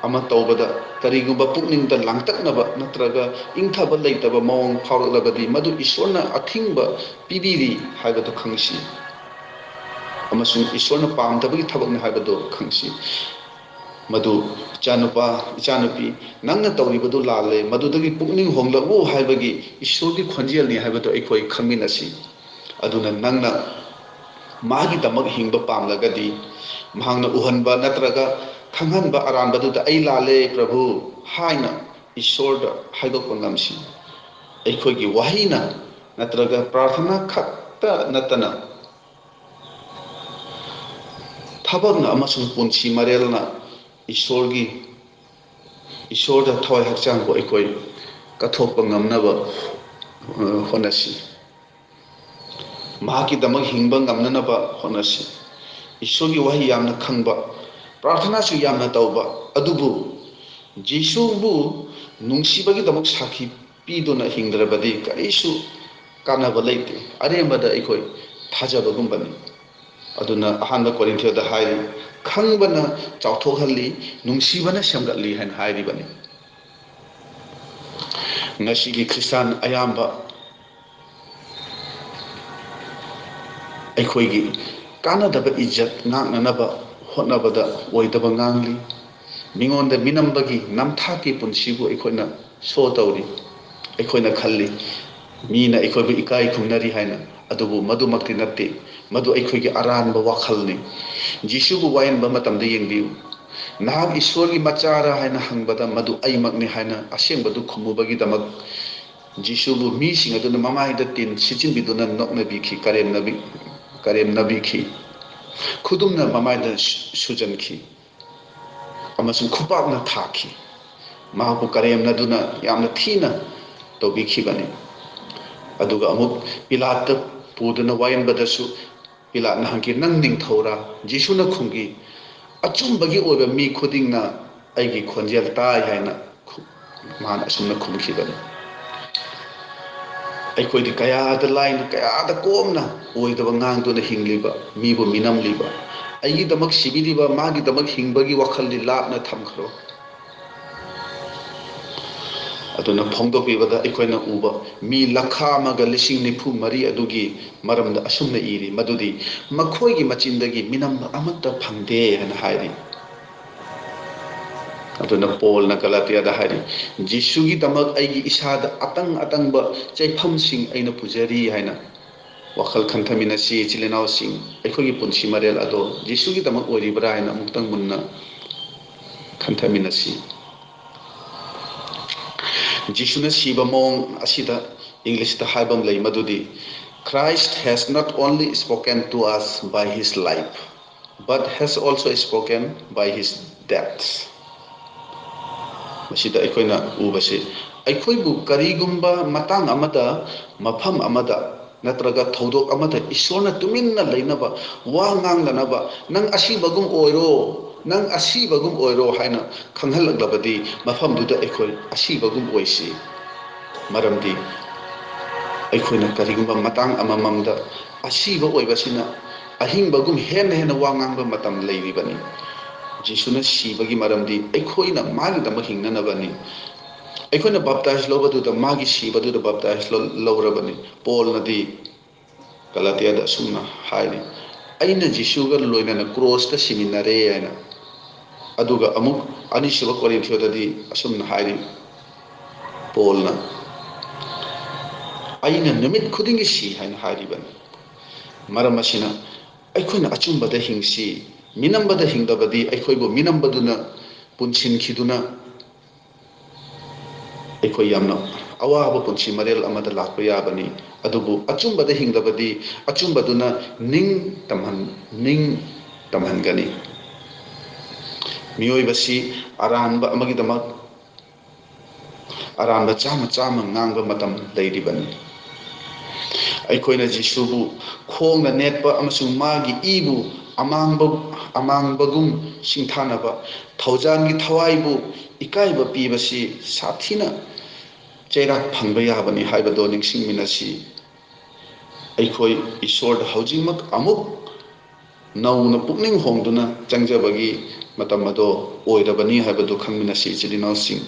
ꯑꯃ ꯇꯧꯕꯗ ꯀꯔꯤꯒꯨꯝꯕ ꯄꯨꯛꯅꯤꯡꯗ ꯂꯥꯡꯇꯛꯅꯕ ꯅꯠꯇ꯭ꯔꯒ ꯏꯪꯊꯕ ꯂꯩꯇꯕ ꯃꯑꯣꯡ ꯐꯥꯎꯔꯛꯂꯕꯗꯤ ꯃꯗꯨ ꯏꯁꯣꯔꯅ ꯑꯊꯤꯡꯕ ꯄꯤꯕꯤꯔꯤ ꯍꯥꯏꯕꯗꯨ ꯈꯪꯁꯤ꯫ ꯑꯃꯁꯨꯡ ꯏꯁꯣꯔꯅ ꯄꯥꯝꯗꯕꯒꯤ ꯊꯕꯛꯅꯤ ꯍꯥꯏꯕꯗꯨ ꯈꯪꯁꯤ꯫ ꯃꯗꯨ "ꯏꯆꯥꯅꯨꯄꯥ, ꯏꯆꯥꯅꯨꯄꯤ, ꯅꯪꯅ ꯇꯧꯔꯤꯕꯗꯨ ꯂꯥꯜꯂꯦ, ꯃꯗꯨꯗꯒꯤ ꯄꯨꯛꯅꯤꯡ ꯍꯣꯡꯂꯛꯎ" ꯍꯥꯏꯕꯒꯤ ꯏꯁꯣꯔꯒꯤ ꯈꯣꯟꯖꯦꯜꯅꯤ ꯍꯥꯏꯕꯗꯨ ꯑꯩꯈꯣꯏ ꯈꯪꯃꯤꯟꯅꯁꯤ꯫ ꯑꯗꯨꯅ ꯅꯪꯅ ꯃꯥꯒꯤꯗꯃꯛ ꯍꯤꯡꯕ ꯄꯥꯝꯂꯒꯗꯤ, ꯃꯍꯥꯛꯅ ꯎꯍꯟꯕ ꯅꯠꯇ꯭ꯔꯒ ꯈꯪꯍꯟꯕ ꯑꯔꯥꯟꯕꯗꯨꯗ "ꯑꯩ ꯂꯥꯜꯂꯦ ꯄ꯭ꯔꯚꯨ" ꯍꯥꯏꯅ ꯏꯁꯣꯔꯗ ꯍꯥꯏꯗꯣꯛꯄ ꯉꯝꯁꯤ꯫ ꯑꯩꯈꯣꯏꯒꯤ ꯋꯥꯍꯩꯅ ꯅꯠꯇ꯭ꯔꯒ ꯄ꯭ꯔꯥꯔꯊꯅꯥ ꯈꯛꯇ ꯅꯠꯇꯅ, ꯊꯕꯛꯅ ꯑꯃꯁꯨꯡ ꯄꯨꯟꯁꯤ ꯃꯔꯦꯜꯅ ꯏꯁꯣꯔꯒꯤ, ꯏꯁꯣꯔꯗ ꯊꯋꯥꯏ ꯍꯛꯆꯥꯡꯕꯨ ꯑꯩꯈꯣꯏ ꯀꯠꯊꯣꯛꯄ ꯉꯝꯅꯕ, ꯑ, ꯍꯣꯠꯅꯁꯤ꯫ ꯃꯍꯥꯛꯀꯤꯗꯃꯛ ꯍꯤꯡꯕ ꯉꯝꯅꯅꯕ ꯍꯣꯠꯅꯁꯤ꯫ ꯏꯁꯣꯔꯒꯤ ꯋꯥꯍꯩ ꯌꯥꯝꯅ ꯈꯪꯕ, ꯄ꯭ꯔꯥꯔꯊꯅꯥꯁꯨ ꯌꯥꯝꯅ ꯇꯧꯕ, ꯑꯗꯨꯕꯨ ꯖꯤꯁꯨꯕꯨ ꯅꯨꯡꯁꯤꯕꯒꯤꯗꯃꯛ ꯁꯥꯈꯤ ꯄꯤꯗꯨꯅ ꯍꯤꯡꯗ꯭ꯔꯕꯗꯤ ꯀꯔꯤꯁꯨ ꯀꯥꯟꯅꯕ ꯂꯩꯇꯦ꯫ ꯑꯔꯦꯝꯕꯗ ꯑꯩꯈꯣꯏ ꯊꯥꯖꯕꯒꯨꯝꯕꯅꯤ꯫ ꯑꯗꯨꯅ ꯑꯍꯥꯟꯕ ꯀꯣꯔꯤꯟꯊꯤꯌꯣꯗ ꯍꯥꯏꯔꯤ, "ꯈꯪꯕꯅ ꯆꯥꯎꯊꯣꯛꯍꯜꯂꯤ, ꯅꯨꯡꯁꯤꯕꯅ ꯁꯦꯝꯒꯠꯂꯤ" ꯍꯥꯏꯅ ꯍꯥꯏꯔꯤꯕꯅꯤ꯫ ꯉꯁꯤꯒꯤ ꯈ꯭ꯔꯤꯁꯇꯥꯟ ꯑꯌꯥꯝꯕ ꯑꯩꯈꯣꯏꯒꯤ ꯀꯥꯟꯅꯗꯕ ꯏꯖꯠ ꯉꯥꯛꯅꯅꯕ ꯍꯣꯠꯅꯕꯗ ꯑꯣꯏꯗꯕ ꯉꯥꯡꯂꯤ꯫ ꯃꯤꯉꯣꯟꯗ ꯃꯤꯅꯝꯕꯒꯤ ꯅꯝꯊꯥꯛꯀꯤ ꯄꯨꯟꯁꯤꯕꯨ ꯑꯩꯈꯣꯏꯅ ꯁꯣ ꯇꯧꯔꯤ꯫ ꯑꯩꯈꯣꯏꯅ ꯈꯜꯂꯤ, ꯃꯤꯅ ꯑꯩꯈꯣꯏꯕꯨ ꯏꯀꯥꯏ ꯈꯨꯝꯅꯔꯤ ꯍꯥꯏꯅ, ꯑꯗꯨꯕꯨ ꯃꯗꯨꯃꯛꯇꯤ ꯅꯠꯇꯦ꯫ ꯃꯗꯨ ꯑꯩꯈꯣꯏꯒꯤ ꯑꯔꯥꯟꯕ ꯋꯥꯈꯜꯅꯤ꯫ ꯖꯤꯁꯨꯕꯨ ꯋꯥꯌꯦꯟꯕ ꯃꯇꯝꯗ ꯌꯦꯡꯕꯤꯌꯨ꯫ "ꯅꯍꯥꯛ ꯏꯁꯣꯔꯒꯤ ꯃꯆꯥꯔ?" ꯍꯥꯏꯅ ꯍꯪꯕꯗ, "ꯃꯗꯨ ꯑꯩꯃꯛꯅꯤ" ꯍꯥꯏꯅ ꯑꯁꯦꯡꯕꯗꯨ ꯈꯨꯝꯃꯨꯕꯒꯤꯗꯃꯛ, ꯖꯤꯁꯨꯕꯨ ꯃꯤꯁꯤꯡ ꯑꯗꯨꯅ ꯃꯃꯥꯏꯗ ꯇꯤꯟ ꯁꯤꯠꯆꯤꯟꯕꯤꯗꯨꯅ ꯅꯣꯛꯅꯕꯤꯈꯤ, ꯀꯔꯦꯝꯅꯕꯤ-, ꯀꯔꯦꯝꯅꯕꯤꯈꯤ꯫ ꯈꯨꯗꯨꯝꯅ ꯃꯃꯥꯏꯗ ꯁꯨ-, ꯁꯨꯖꯟꯈꯤ ꯑꯃꯁꯨꯡ ꯈꯨꯄꯥꯛꯅ ꯊꯥꯈꯤ꯫ ꯃꯍꯥꯛꯄꯨ ꯀꯔꯦꯝꯅꯗꯨꯅ ꯌꯥꯝꯅ ꯊꯤꯅ ꯇꯧꯕꯤꯈꯤꯕꯅꯤ꯫ ꯑꯗꯨꯒ ꯑꯃꯨꯛ ꯄꯤꯂꯥꯠꯇ ꯄꯨꯗꯨꯅ ꯋꯥꯌꯦꯟꯕꯗꯁꯨ ꯄꯤꯂꯥꯠꯅ ꯍꯪꯈꯤ, "ꯅꯪ ꯅꯤꯡꯊꯧꯔꯥ?" ꯖꯤꯁꯨꯅ ꯈꯨꯝꯈꯤ, "ꯑꯆꯨꯝꯕꯒꯤ ꯑꯣꯏꯕ ꯃꯤ ꯈꯨꯗꯤꯡꯅ ꯑꯩꯒꯤ ꯈꯣꯟꯖꯦꯜ ꯇꯥꯏ" ꯍꯥꯏꯅ ꯈꯨ-, ꯃꯥꯅ ꯑꯁꯨꯝꯅ ꯈꯨꯝꯈꯤꯕꯅꯤ꯫ ꯑꯩꯈꯣꯏꯗꯤ ꯀꯌꯥꯗ ꯂꯥꯏꯅ, ꯀꯌꯥꯗ ꯀꯣꯝꯅ ꯑꯣꯏꯗꯕ ꯉꯥꯡꯗꯨꯅ ꯍꯤꯡꯂꯤꯕ, ꯃꯤꯕꯨ ꯃꯤꯅꯝꯂꯤꯕ, ꯑꯩꯒꯤꯗꯃꯛ ꯁꯤꯕꯤꯔꯤꯕ, ꯃꯥꯒꯤꯗꯃꯛ ꯍꯤꯡꯕꯒꯤ ꯋꯥꯈꯜꯗꯤ ꯂꯥꯞꯅ ꯊꯝꯈ꯭ꯔꯣ꯫ ꯑꯗꯨꯅ ꯐꯣꯡꯗꯣꯛꯄꯤꯕꯗ ꯑꯩꯈꯣꯏꯅ ꯎꯕ ꯃꯤ ꯂꯥꯈ ꯑꯃꯒ ꯂꯤꯁꯤꯡ ꯅꯤꯐꯨ ꯃꯔꯤ ꯑꯗꯨꯒꯤ ꯃꯔꯝꯗ ꯑꯁꯨꯝꯅ ꯏꯔꯤ, ꯃꯗꯨꯗꯤ ꯃꯈꯣꯏꯒꯤ ꯃꯆꯤꯟꯗꯒꯤ ꯃꯤꯅꯝꯕ ꯑꯃꯠꯇ ꯐꯪꯗꯦ ꯍꯥꯏꯅ ꯍꯥꯏꯔꯤ꯫ ꯑꯗꯨꯅ ꯄꯣꯜꯅ ꯒꯂꯥꯇꯤꯌꯥꯗ ꯍꯥꯏꯔꯤ, "ꯖꯤꯁꯨꯒꯤꯗꯃꯛ ꯑꯩꯒꯤ ꯏꯁꯥꯗ ꯑꯇꯪ ꯑꯇꯪꯕ ꯆꯩꯐꯝꯁꯤꯡ ꯑꯩꯅ ꯄꯨꯖꯔꯤ" ꯍꯥꯏꯅ꯫ ꯋꯥꯈꯜ ꯈꯟꯊꯃꯤꯟꯅꯁꯤ, ꯏꯆꯤꯜ ꯏꯅꯥꯎꯁꯤꯡ꯫ ꯑꯩꯈꯣꯏꯒꯤ ꯄꯨꯟꯁꯤ ꯃꯔꯦꯜ ꯑꯗꯣ ꯖꯤꯁꯨꯒꯤꯗꯃꯛ ꯑꯣꯏꯔꯤꯕ꯭ꯔꯥ ꯍꯥꯏꯅ ꯑꯃꯨꯛꯇꯪ ꯃꯨꯟꯅ ꯈꯟꯊꯃꯤꯟꯅꯁꯤ꯫ ꯖꯤꯁꯨꯅ ꯁꯤꯕ ꯃꯑꯣꯡ ꯑꯁꯤꯗ ꯏꯪꯂꯤꯁꯇ ꯍꯥꯏꯕ ꯑꯃ ꯂꯩ, ꯃꯗꯨꯗꯤ, "Christ has not only spoken to us by his life, but has also spoken by his death." ꯃꯁꯤꯗ ꯑꯩꯈꯣꯏꯅ ꯎꯕꯁꯤ, ꯑꯩꯈꯣꯏꯕꯨ ꯀꯔꯤꯒꯨꯝꯕ ꯃꯇꯥꯡ ꯑꯃꯗ, ꯃꯐꯝ ꯑꯃꯗ, ꯅꯠꯇ꯭ꯔꯒ ꯊꯧꯗꯣꯛ ꯑꯃꯗ ꯏꯁꯣꯔꯅ ꯇꯨꯃꯤꯟꯅ ꯂꯩꯅꯕ, ꯋꯥ ꯉꯥꯡꯗꯅꯕ, "ꯅꯪ ꯑꯁꯤꯕꯒꯨꯝ ꯑꯣꯏꯔꯣ, ꯅꯪ ꯑꯁꯤꯕꯒꯨꯝ ꯑꯣꯏꯔꯣ" ꯍꯥꯏꯅ ꯈꯪꯍꯜꯂꯛꯂꯕꯗꯤ, ꯃꯐꯝꯗꯨꯗ ꯑꯩꯈꯣꯏ ꯑꯁꯤꯕꯒꯨꯝ ꯑꯣꯏꯁꯤ꯫ ꯃꯔꯝꯗꯤ ꯑꯩꯈꯣꯏꯅ ꯀꯔꯤꯒꯨꯝꯕ ꯃꯇꯥꯡ ꯑꯃꯃꯝꯗ ꯑꯁꯤꯕ ꯑꯣꯏꯕꯁꯤꯅ ꯑꯍꯤꯡꯕꯒꯨꯝ ꯍꯦꯟꯅ ꯍꯦꯟꯅ ꯋꯥ ꯉꯥꯡꯕ ꯃꯇꯝ ꯂꯩꯔꯤꯕꯅꯤ꯫ ꯖꯤꯁꯨꯅ ꯁꯤꯕꯒꯤ ꯃꯔꯝꯗꯤ ꯑꯩꯈꯣꯏꯅ ꯃꯥꯒꯤꯗꯃꯛ ꯍꯤꯡꯅꯅꯕꯅꯤ꯫ ꯑꯩꯈꯣꯏꯅ ꯕꯥꯞꯇꯥꯏꯖ ꯂꯧꯕꯗꯨꯗ, ꯃꯥꯒꯤ ꯁꯤꯕꯗꯨꯗ ꯕꯥꯞꯇꯥꯏꯖ ꯂꯧ-, ꯂꯧꯔꯕꯅꯤ꯫ ꯄꯣꯜꯅꯗꯤ ꯒꯂꯥꯇꯤꯌꯥꯗ ꯑꯁꯨꯝꯅ ꯍꯥꯏꯔꯤ, "ꯑꯩꯅ ꯖꯤꯁꯨꯒ ꯂꯣꯏꯅꯅ ꯀ꯭ꯔꯣꯁꯇ ꯁꯤꯃꯤꯟꯅꯔꯦ" ꯍꯥꯏꯅ꯫ ꯑꯗꯨꯒ ꯑꯃꯨꯛ ꯑꯅꯤꯁꯨꯕ ꯀꯣꯔꯤꯟꯊꯤꯌꯣꯗꯗꯤ ꯑꯁꯨꯝꯅ ꯍꯥꯏꯔꯤ, ꯄꯣꯜꯅ, "ꯑꯩꯅ ꯅꯨꯃꯤꯠ ꯈꯨꯗꯤꯡꯒꯤ ꯁꯤ" ꯍꯥꯏꯅ ꯍꯥꯏꯔꯤꯕꯅꯤ꯫ ꯃꯔꯝ ꯑꯁꯤꯅ ꯑꯩꯈꯣꯏꯅ ꯑꯆꯨꯝꯕꯗ ꯍꯤꯡꯁꯤ, ꯃꯤꯅꯝꯕꯗ ꯍꯤꯡꯗꯕꯗꯤ ꯑꯩꯈꯣꯏꯕꯨ ꯃꯤꯅꯝꯕꯗꯨꯅ ꯄꯨꯟꯁꯤꯟꯈꯤꯗꯨꯅ ꯑꯩꯈꯣꯏ ꯌꯥꯝꯅ ꯑꯋꯥꯕ ꯄꯨꯟꯁꯤ ꯃꯔꯦꯜ ꯑꯃꯗ ꯂꯥꯛꯄ ꯌꯥꯕꯅꯤ꯫ ꯑꯗꯨꯕꯨ ꯑꯆꯨꯝꯕꯗ ꯍꯤꯡꯂꯕꯗꯤ ꯑꯆꯨꯝꯕꯗꯨꯅ ꯅꯤꯡ ꯇꯝꯍꯟ-, ꯅꯤꯡ ꯇꯝꯍꯟꯒꯅꯤ꯫ ꯃꯤꯑꯣꯏꯕꯁꯤ ꯑꯔꯥꯟꯕ ꯑꯃꯒꯤꯗꯃꯛ ꯑꯔꯥꯟꯕ ꯆꯥꯝꯃ ꯆꯥꯝꯃ ꯉꯥꯡꯕ ꯃꯇꯝ ꯂꯩꯔꯤꯕꯅꯤ꯫ ꯑꯩꯈꯣꯏꯅ ꯖꯤꯁꯨꯕꯨ ꯈꯣꯡꯅ ꯅꯦꯠꯄ ꯑꯃꯁꯨꯡ ꯃꯥꯒꯤ ꯏꯕꯨ ꯑꯃꯥꯡꯕ-, ꯑꯃꯥꯡꯕꯒꯨꯝ ꯁꯤꯡꯊꯥꯅꯕ ꯊꯧꯖꯥꯜꯒꯤ ꯊꯋꯥꯏꯕꯨ ꯏꯀꯥꯏꯕ ꯄꯤꯕꯁꯤ ꯁꯥꯊꯤꯅ ꯆꯩꯔꯥꯛ ꯐꯪꯕ ꯌꯥꯕꯅꯤ ꯍꯥꯏꯕꯗꯣ ꯅꯤꯡꯁꯤꯡꯃꯤꯟꯅꯁꯤ꯫ ꯑꯩꯈꯣꯏ ꯏꯁꯣꯔꯗ ꯍꯧꯖꯤꯛꯃꯛ ꯑꯃꯨꯛ ꯅꯧꯅ ꯄꯨꯛꯅꯤꯡ ꯍꯣꯡꯗꯨꯅ ꯆꯪꯖꯕꯒꯤ ꯃꯇꯝ ꯑꯗꯣ ꯑꯣꯏꯔꯕꯅꯤ ꯍꯥꯏꯕꯗꯨ ꯈꯪꯃꯤꯟꯅꯁꯤ, ꯏꯆꯤꯜ ꯏꯅꯥꯎꯁꯤꯡ꯫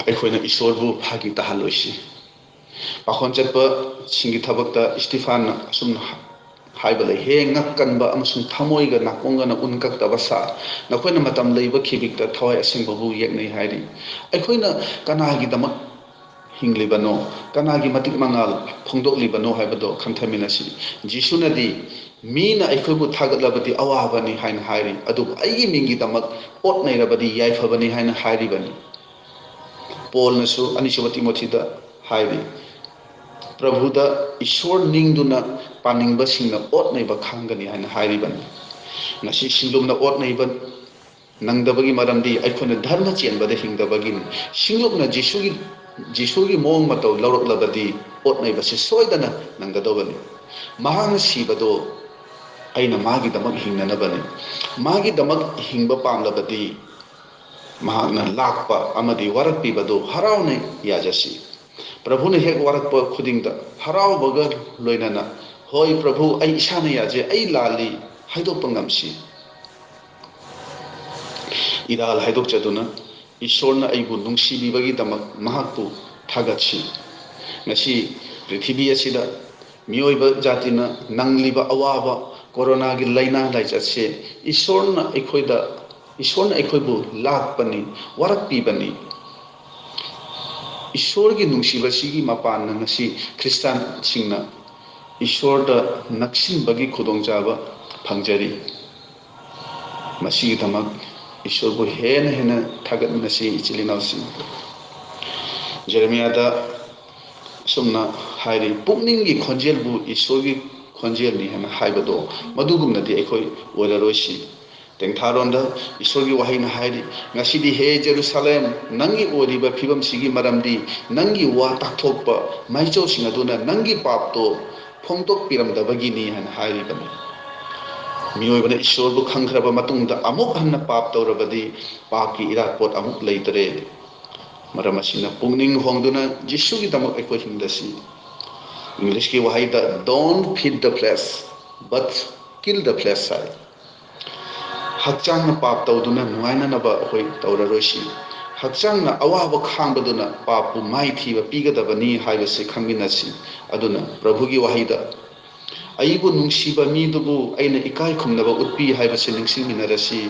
ꯑꯩꯈꯣꯏꯅ ꯏꯁꯣꯔꯕꯨ ꯐꯥꯒꯤ ꯇꯥꯍꯜꯂꯣꯏꯁꯤ꯫ ꯄꯥꯈꯣꯟ ꯆꯠꯄꯁꯤꯡꯒꯤ ꯊꯕꯛꯇ ꯏꯁꯇꯤꯐꯥꯟꯅ ꯑꯁꯨꯝꯅ ꯍꯥꯏꯕ ꯂꯩ, "ꯍꯦ ꯉꯛ ꯀꯟꯕ ꯑꯃꯁꯨꯡ ꯊꯃꯣꯏꯒ ꯅꯥꯀꯣꯡꯒꯅ ꯎꯟ ꯀꯛꯇꯕ ꯁꯥ, ꯅꯈꯣꯏꯅ ꯃꯇꯝ ꯂꯩꯕ ꯈꯤꯕꯤꯛꯇ ꯊꯋꯥꯏ ꯑꯁꯦꯡꯕꯕꯨ ꯌꯦꯛꯅꯩ" ꯍꯥꯏꯔꯤ꯫ ꯑꯩꯈꯣꯏꯅ ꯀꯅꯥꯒꯤꯗꯃꯛ ꯍꯤꯡꯂꯤꯕꯅꯣ, ꯀꯅꯥꯒꯤ ꯃꯇꯤꯛ ꯃꯉꯥꯜ ꯐꯣꯡꯗꯣꯛꯂꯤꯕꯅꯣ ꯍꯥꯏꯕꯗꯣ ꯈꯟꯊꯃꯤꯟꯅꯁꯤ꯫ ꯖꯤꯁꯨꯅꯗꯤ, "ꯃꯤꯅ ꯑꯩꯈꯣꯏꯕꯨ ꯊꯥꯒꯠꯂꯕꯗꯤ ꯑꯋꯥꯕꯅꯤ" ꯍꯥꯏꯅ ꯍꯥꯏꯔꯤ, ꯑꯗꯨꯕꯨ "ꯑꯩꯒꯤ ꯃꯤꯡꯒꯤꯗꯃꯛ ꯑꯣꯠ ꯅꯩꯔꯕꯗꯤ ꯌꯥꯏꯐꯕꯅꯤ" ꯍꯥꯏꯅ ꯍꯥꯏꯔꯤꯕꯅꯤ꯫ ꯄꯣꯜꯅꯁꯨ ꯑꯅꯤꯁꯨꯕ ꯇꯤꯃꯣꯊꯤꯗ ꯍꯥꯏꯔꯤ, "ꯄ꯭ꯔꯚꯨꯗ ꯏꯁꯣꯔ ꯅꯤꯡꯗꯨꯅ ꯄꯥꯅꯤꯡꯕꯁꯤꯡꯅ ꯑꯣꯠ ꯅꯩꯕ ꯈꯥꯡꯒꯅꯤ" ꯍꯥꯏꯅ ꯍꯥꯏꯔꯤꯕꯅꯤ꯫ ꯉꯁꯤ ꯁꯤꯡꯂꯨꯞꯅ ꯑꯣꯠ ꯅꯩꯕ ꯅꯪꯗꯕꯒꯤ ꯃꯔꯝꯗꯤ ꯑꯩꯈꯣꯏꯅ ꯙꯔꯃ ꯆꯦꯟꯕꯗ ꯍꯤꯡꯗꯕꯒꯤꯅꯤ꯫ ꯁꯤꯡꯂꯨꯞꯅ ꯖꯤꯁꯨꯒꯤ, ꯖꯤꯁꯨꯒꯤ ꯃꯑꯣꯡ ꯃꯇꯧ ꯂꯧꯔꯛꯂꯕꯗꯤ ꯑꯣꯠ ꯅꯩꯕꯁꯤ ꯁꯣꯏꯗꯅ ꯅꯪꯒꯗꯧꯕꯅꯤ꯫ ꯃꯍꯥꯛꯅ ꯁꯤꯕꯗꯣ ꯑꯩꯅ ꯃꯥꯒꯤꯗꯃꯛ ꯍꯤꯡꯅꯅꯕꯅꯤ꯫ ꯃꯥꯒꯤꯗꯃꯛ ꯍꯤꯡꯕ ꯄꯥꯝꯂꯕꯗꯤ ꯃꯍꯥꯛꯅ ꯂꯥꯛꯄ ꯑꯃꯗꯤ ꯋꯥꯔꯛꯄꯤꯕꯗꯨ ꯍꯔꯥꯎꯅ ꯌꯥꯖꯁꯤ꯫ ꯄ꯭ꯔꯚꯨꯅ ꯍꯦꯛ ꯋꯥꯔꯛꯄ ꯈꯨꯗꯤꯡꯗ ꯍꯔꯥꯎꯕꯒ ꯂꯣꯏꯅꯅ, "ꯍꯣꯏ ꯄ꯭ꯔꯚꯨ, ꯑꯩ ꯏꯁꯥꯅ ꯌꯥꯖꯩ, ꯑꯩ ꯂꯥꯜꯂꯤ" ꯍꯥꯏꯗꯣꯛꯄ ꯉꯝꯁꯤ꯫ ꯏꯔꯥꯜ ꯍꯥꯏꯗꯣꯛꯆꯗꯨꯅ ꯏꯁꯣꯔꯅ ꯑꯩꯕꯨ ꯅꯨꯡꯁꯤꯕꯤꯕꯒꯤꯗꯃꯛ ꯃꯍꯥꯛꯄꯨ ꯊꯥꯒꯠꯁꯤ꯫ ꯉꯁꯤ ꯄ꯭ꯔꯤꯊꯤꯕꯤ ꯑꯁꯤꯗ ꯃꯤꯑꯣꯏꯕ ꯖꯥꯇꯤꯅ ꯅꯪꯂꯤꯕ ꯑꯋꯥꯕ ꯀꯣꯔꯣꯅꯥꯒꯤ ꯂꯥꯏꯅꯥ ꯂꯥꯏꯆꯠꯁꯦ ꯏꯁꯣꯔꯅ ꯑꯩꯈꯣꯏꯗ, ꯏꯁꯣꯔꯅ ꯑꯩꯈꯣꯏꯕꯨ ꯂꯥꯛꯄꯅꯤ, ꯋꯥꯔꯛꯄꯤꯕꯅꯤ꯫ ꯏꯁꯣꯔꯒꯤ ꯅꯨꯡꯁꯤꯕꯁꯤꯒꯤ ꯃꯄꯥꯟꯅ ꯉꯁꯤ ꯈ꯭ꯔꯤꯁꯇꯥꯟꯁꯤꯡꯅ ꯏꯁꯣꯔꯗ ꯅꯛꯁꯤꯟꯕꯒꯤ ꯈꯨꯗꯣꯡꯆꯥꯕ ꯐꯪꯖꯔꯤ꯫ ꯃꯁꯤꯒꯤꯗꯃꯛ ꯏꯁꯣꯔꯕꯨ ꯍꯦꯟꯅ ꯍꯦꯟꯅ ꯊꯥꯒꯠꯃꯤꯟꯅꯁꯤ, ꯏꯆꯤꯜ ꯏꯅꯥꯎꯁꯤꯡ꯫ ꯖꯦꯔꯦꯃꯤꯌꯥꯗ ꯑꯁꯨꯝꯅ ꯍꯥꯏꯔꯤ, "ꯄꯨꯛꯅꯤꯡꯒꯤ ꯈꯣꯟꯖꯦꯜꯕꯨ ꯏꯁꯣꯔꯒꯤ ꯈꯣꯟꯖꯦꯜꯅꯤ" ꯍꯥꯏꯅ ꯍꯥꯏꯕꯗꯣ, ꯃꯗꯨꯒꯨꯝꯅꯗꯤ ꯑꯩꯈꯣꯏ ꯑꯣꯏꯔꯔꯣꯏꯁꯤ꯫ ꯇꯦꯡꯊꯥꯔꯣꯟꯗ ꯏꯁꯣꯔꯒꯤ ꯋꯥꯍꯩꯅ ꯍꯥꯏꯔꯤ, "ꯉꯁꯤꯗꯤ ꯍꯦ ꯖꯦꯔꯨꯁꯥꯂꯦꯝ, ꯅꯪꯒꯤ ꯑꯣꯏꯔꯤꯕ ꯐꯤꯕꯝꯁꯤꯒꯤ ꯃꯔꯝꯗꯤ ꯅꯪꯒꯤ ꯋꯥ ꯇꯥꯛꯊꯣꯛꯄ ꯃꯥꯏꯆꯧꯁꯤꯡ ꯑꯗꯨꯅ ꯅꯪꯒꯤ ꯄꯥꯞꯇꯣ ꯐꯣꯡꯗꯣꯛꯄꯤꯔꯝꯗꯕꯒꯤꯅꯤ" ꯍꯥꯏꯅ ꯍꯥꯏꯔꯤꯕꯅꯤ꯫ ꯃꯤꯑꯣꯏꯕꯅ ꯏꯁꯣꯔꯕꯨ ꯈꯪꯈ꯭ꯔꯕ ꯃꯇꯨꯡꯗ ꯑꯃꯨꯛ ꯍꯟꯅ ꯄꯥꯞ ꯇꯧꯔꯕꯗꯤ ꯄꯥꯞꯀꯤ ꯏꯔꯥꯠꯄꯣꯠ ꯑꯃꯨꯛ ꯂꯩꯇꯔꯦ꯫ ꯃꯔꯝ ꯑꯁꯤꯅ ꯄꯨꯛꯅꯤꯡ ꯍꯣꯡꯗꯨꯅ ꯖꯤꯁꯨꯒꯤꯗꯃꯛ ꯑꯩꯈꯣꯏ ꯍꯤꯡꯗꯁꯤ꯫ ꯏꯪꯂꯤꯁꯀꯤ ꯋꯥꯍꯩꯗ "Don't feed the flesh, but kill the flesh" ꯍꯥꯏ꯫ ꯍꯛꯆꯥꯡꯅ ꯄꯥꯞ ꯇꯧꯗꯨꯅ ꯅꯨꯡꯉꯥꯏꯅꯅꯕ ꯑꯩꯈꯣꯏ ꯇꯧꯔꯔꯣꯏꯁꯤ꯫ ꯍꯛꯆꯥꯡꯅ ꯑꯋꯥꯕ ꯈꯥꯡꯕꯗꯨꯅ ꯄꯥꯞꯄꯨ ꯃꯥꯏꯊꯤꯕ ꯄꯤꯒꯗꯕꯅꯤ ꯍꯥꯏꯕꯁꯤ ꯈꯪꯃꯤꯟꯅꯁꯤ꯫ ꯑꯗꯨꯅ ꯄ꯭ꯔꯚꯨꯒꯤ ꯋꯥꯍꯩꯗ, "ꯑꯩꯕꯨ ꯅꯨꯡꯁꯤꯕ ꯃꯤꯗꯨꯕꯨ ꯑꯩꯅ ꯏꯀꯥꯏ ꯈꯨꯝꯅꯕ ꯎꯠꯄꯤ" ꯍꯥꯏꯕꯁꯤ ꯅꯤꯡꯁꯤꯡꯃꯤꯟꯅꯔꯁꯤ꯫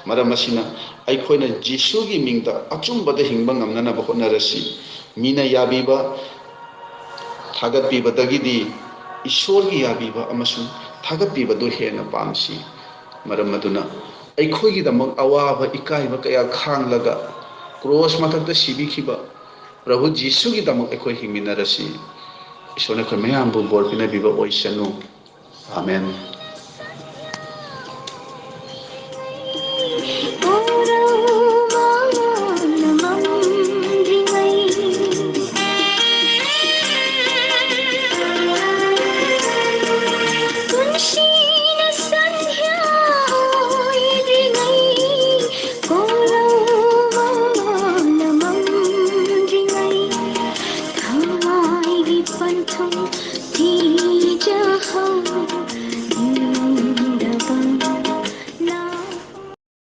ꯃꯔꯝ ꯑꯁꯤꯅ ꯑꯩꯈꯣꯏꯅ ꯖꯤꯁꯨꯒꯤ ꯃꯤꯡꯗ ꯑꯆꯨꯝꯕꯗ ꯍꯤꯡꯕ ꯉꯝꯅꯅꯕ ꯍꯣꯠꯅꯔꯁꯤ꯫ ꯃꯤꯅ ꯌꯥꯕꯤꯕ, ꯊꯥꯒꯠꯄꯤꯕꯗꯒꯤꯗꯤ ꯏꯁꯣꯔꯒꯤ ꯌꯥꯕꯤꯕ ꯑꯃꯁꯨꯡ ꯊꯥꯒꯠꯄꯤꯕꯗꯨ ꯍꯦꯟꯅ ꯄꯥꯝꯁꯤ꯫ ꯃꯔꯝ ꯑꯗꯨꯅ ꯑꯩꯈꯣꯏꯒꯤꯗꯃꯛ ꯑꯋꯥꯕ ꯏꯀꯥꯏꯕ ꯀꯌꯥ ꯈꯥꯡꯂꯒ ꯀ꯭ꯔꯣꯁ ꯃꯊꯛꯇ ꯁꯤꯕꯤꯈꯤꯕ ꯄ꯭ꯔꯚꯨ ꯖꯤꯁꯨꯒꯤꯗꯃꯛ ꯑꯩꯈꯣꯏ ꯍꯤꯡꯃꯤꯟꯅꯔꯁꯤ꯫ ꯏꯁꯣꯔꯅ ꯑꯩꯈꯣꯏ ꯃꯌꯥꯝꯕꯨ ꯕꯣꯔ ꯄꯤꯅꯕꯤꯕ ꯑꯣꯏꯁꯅꯨ꯫ Amen.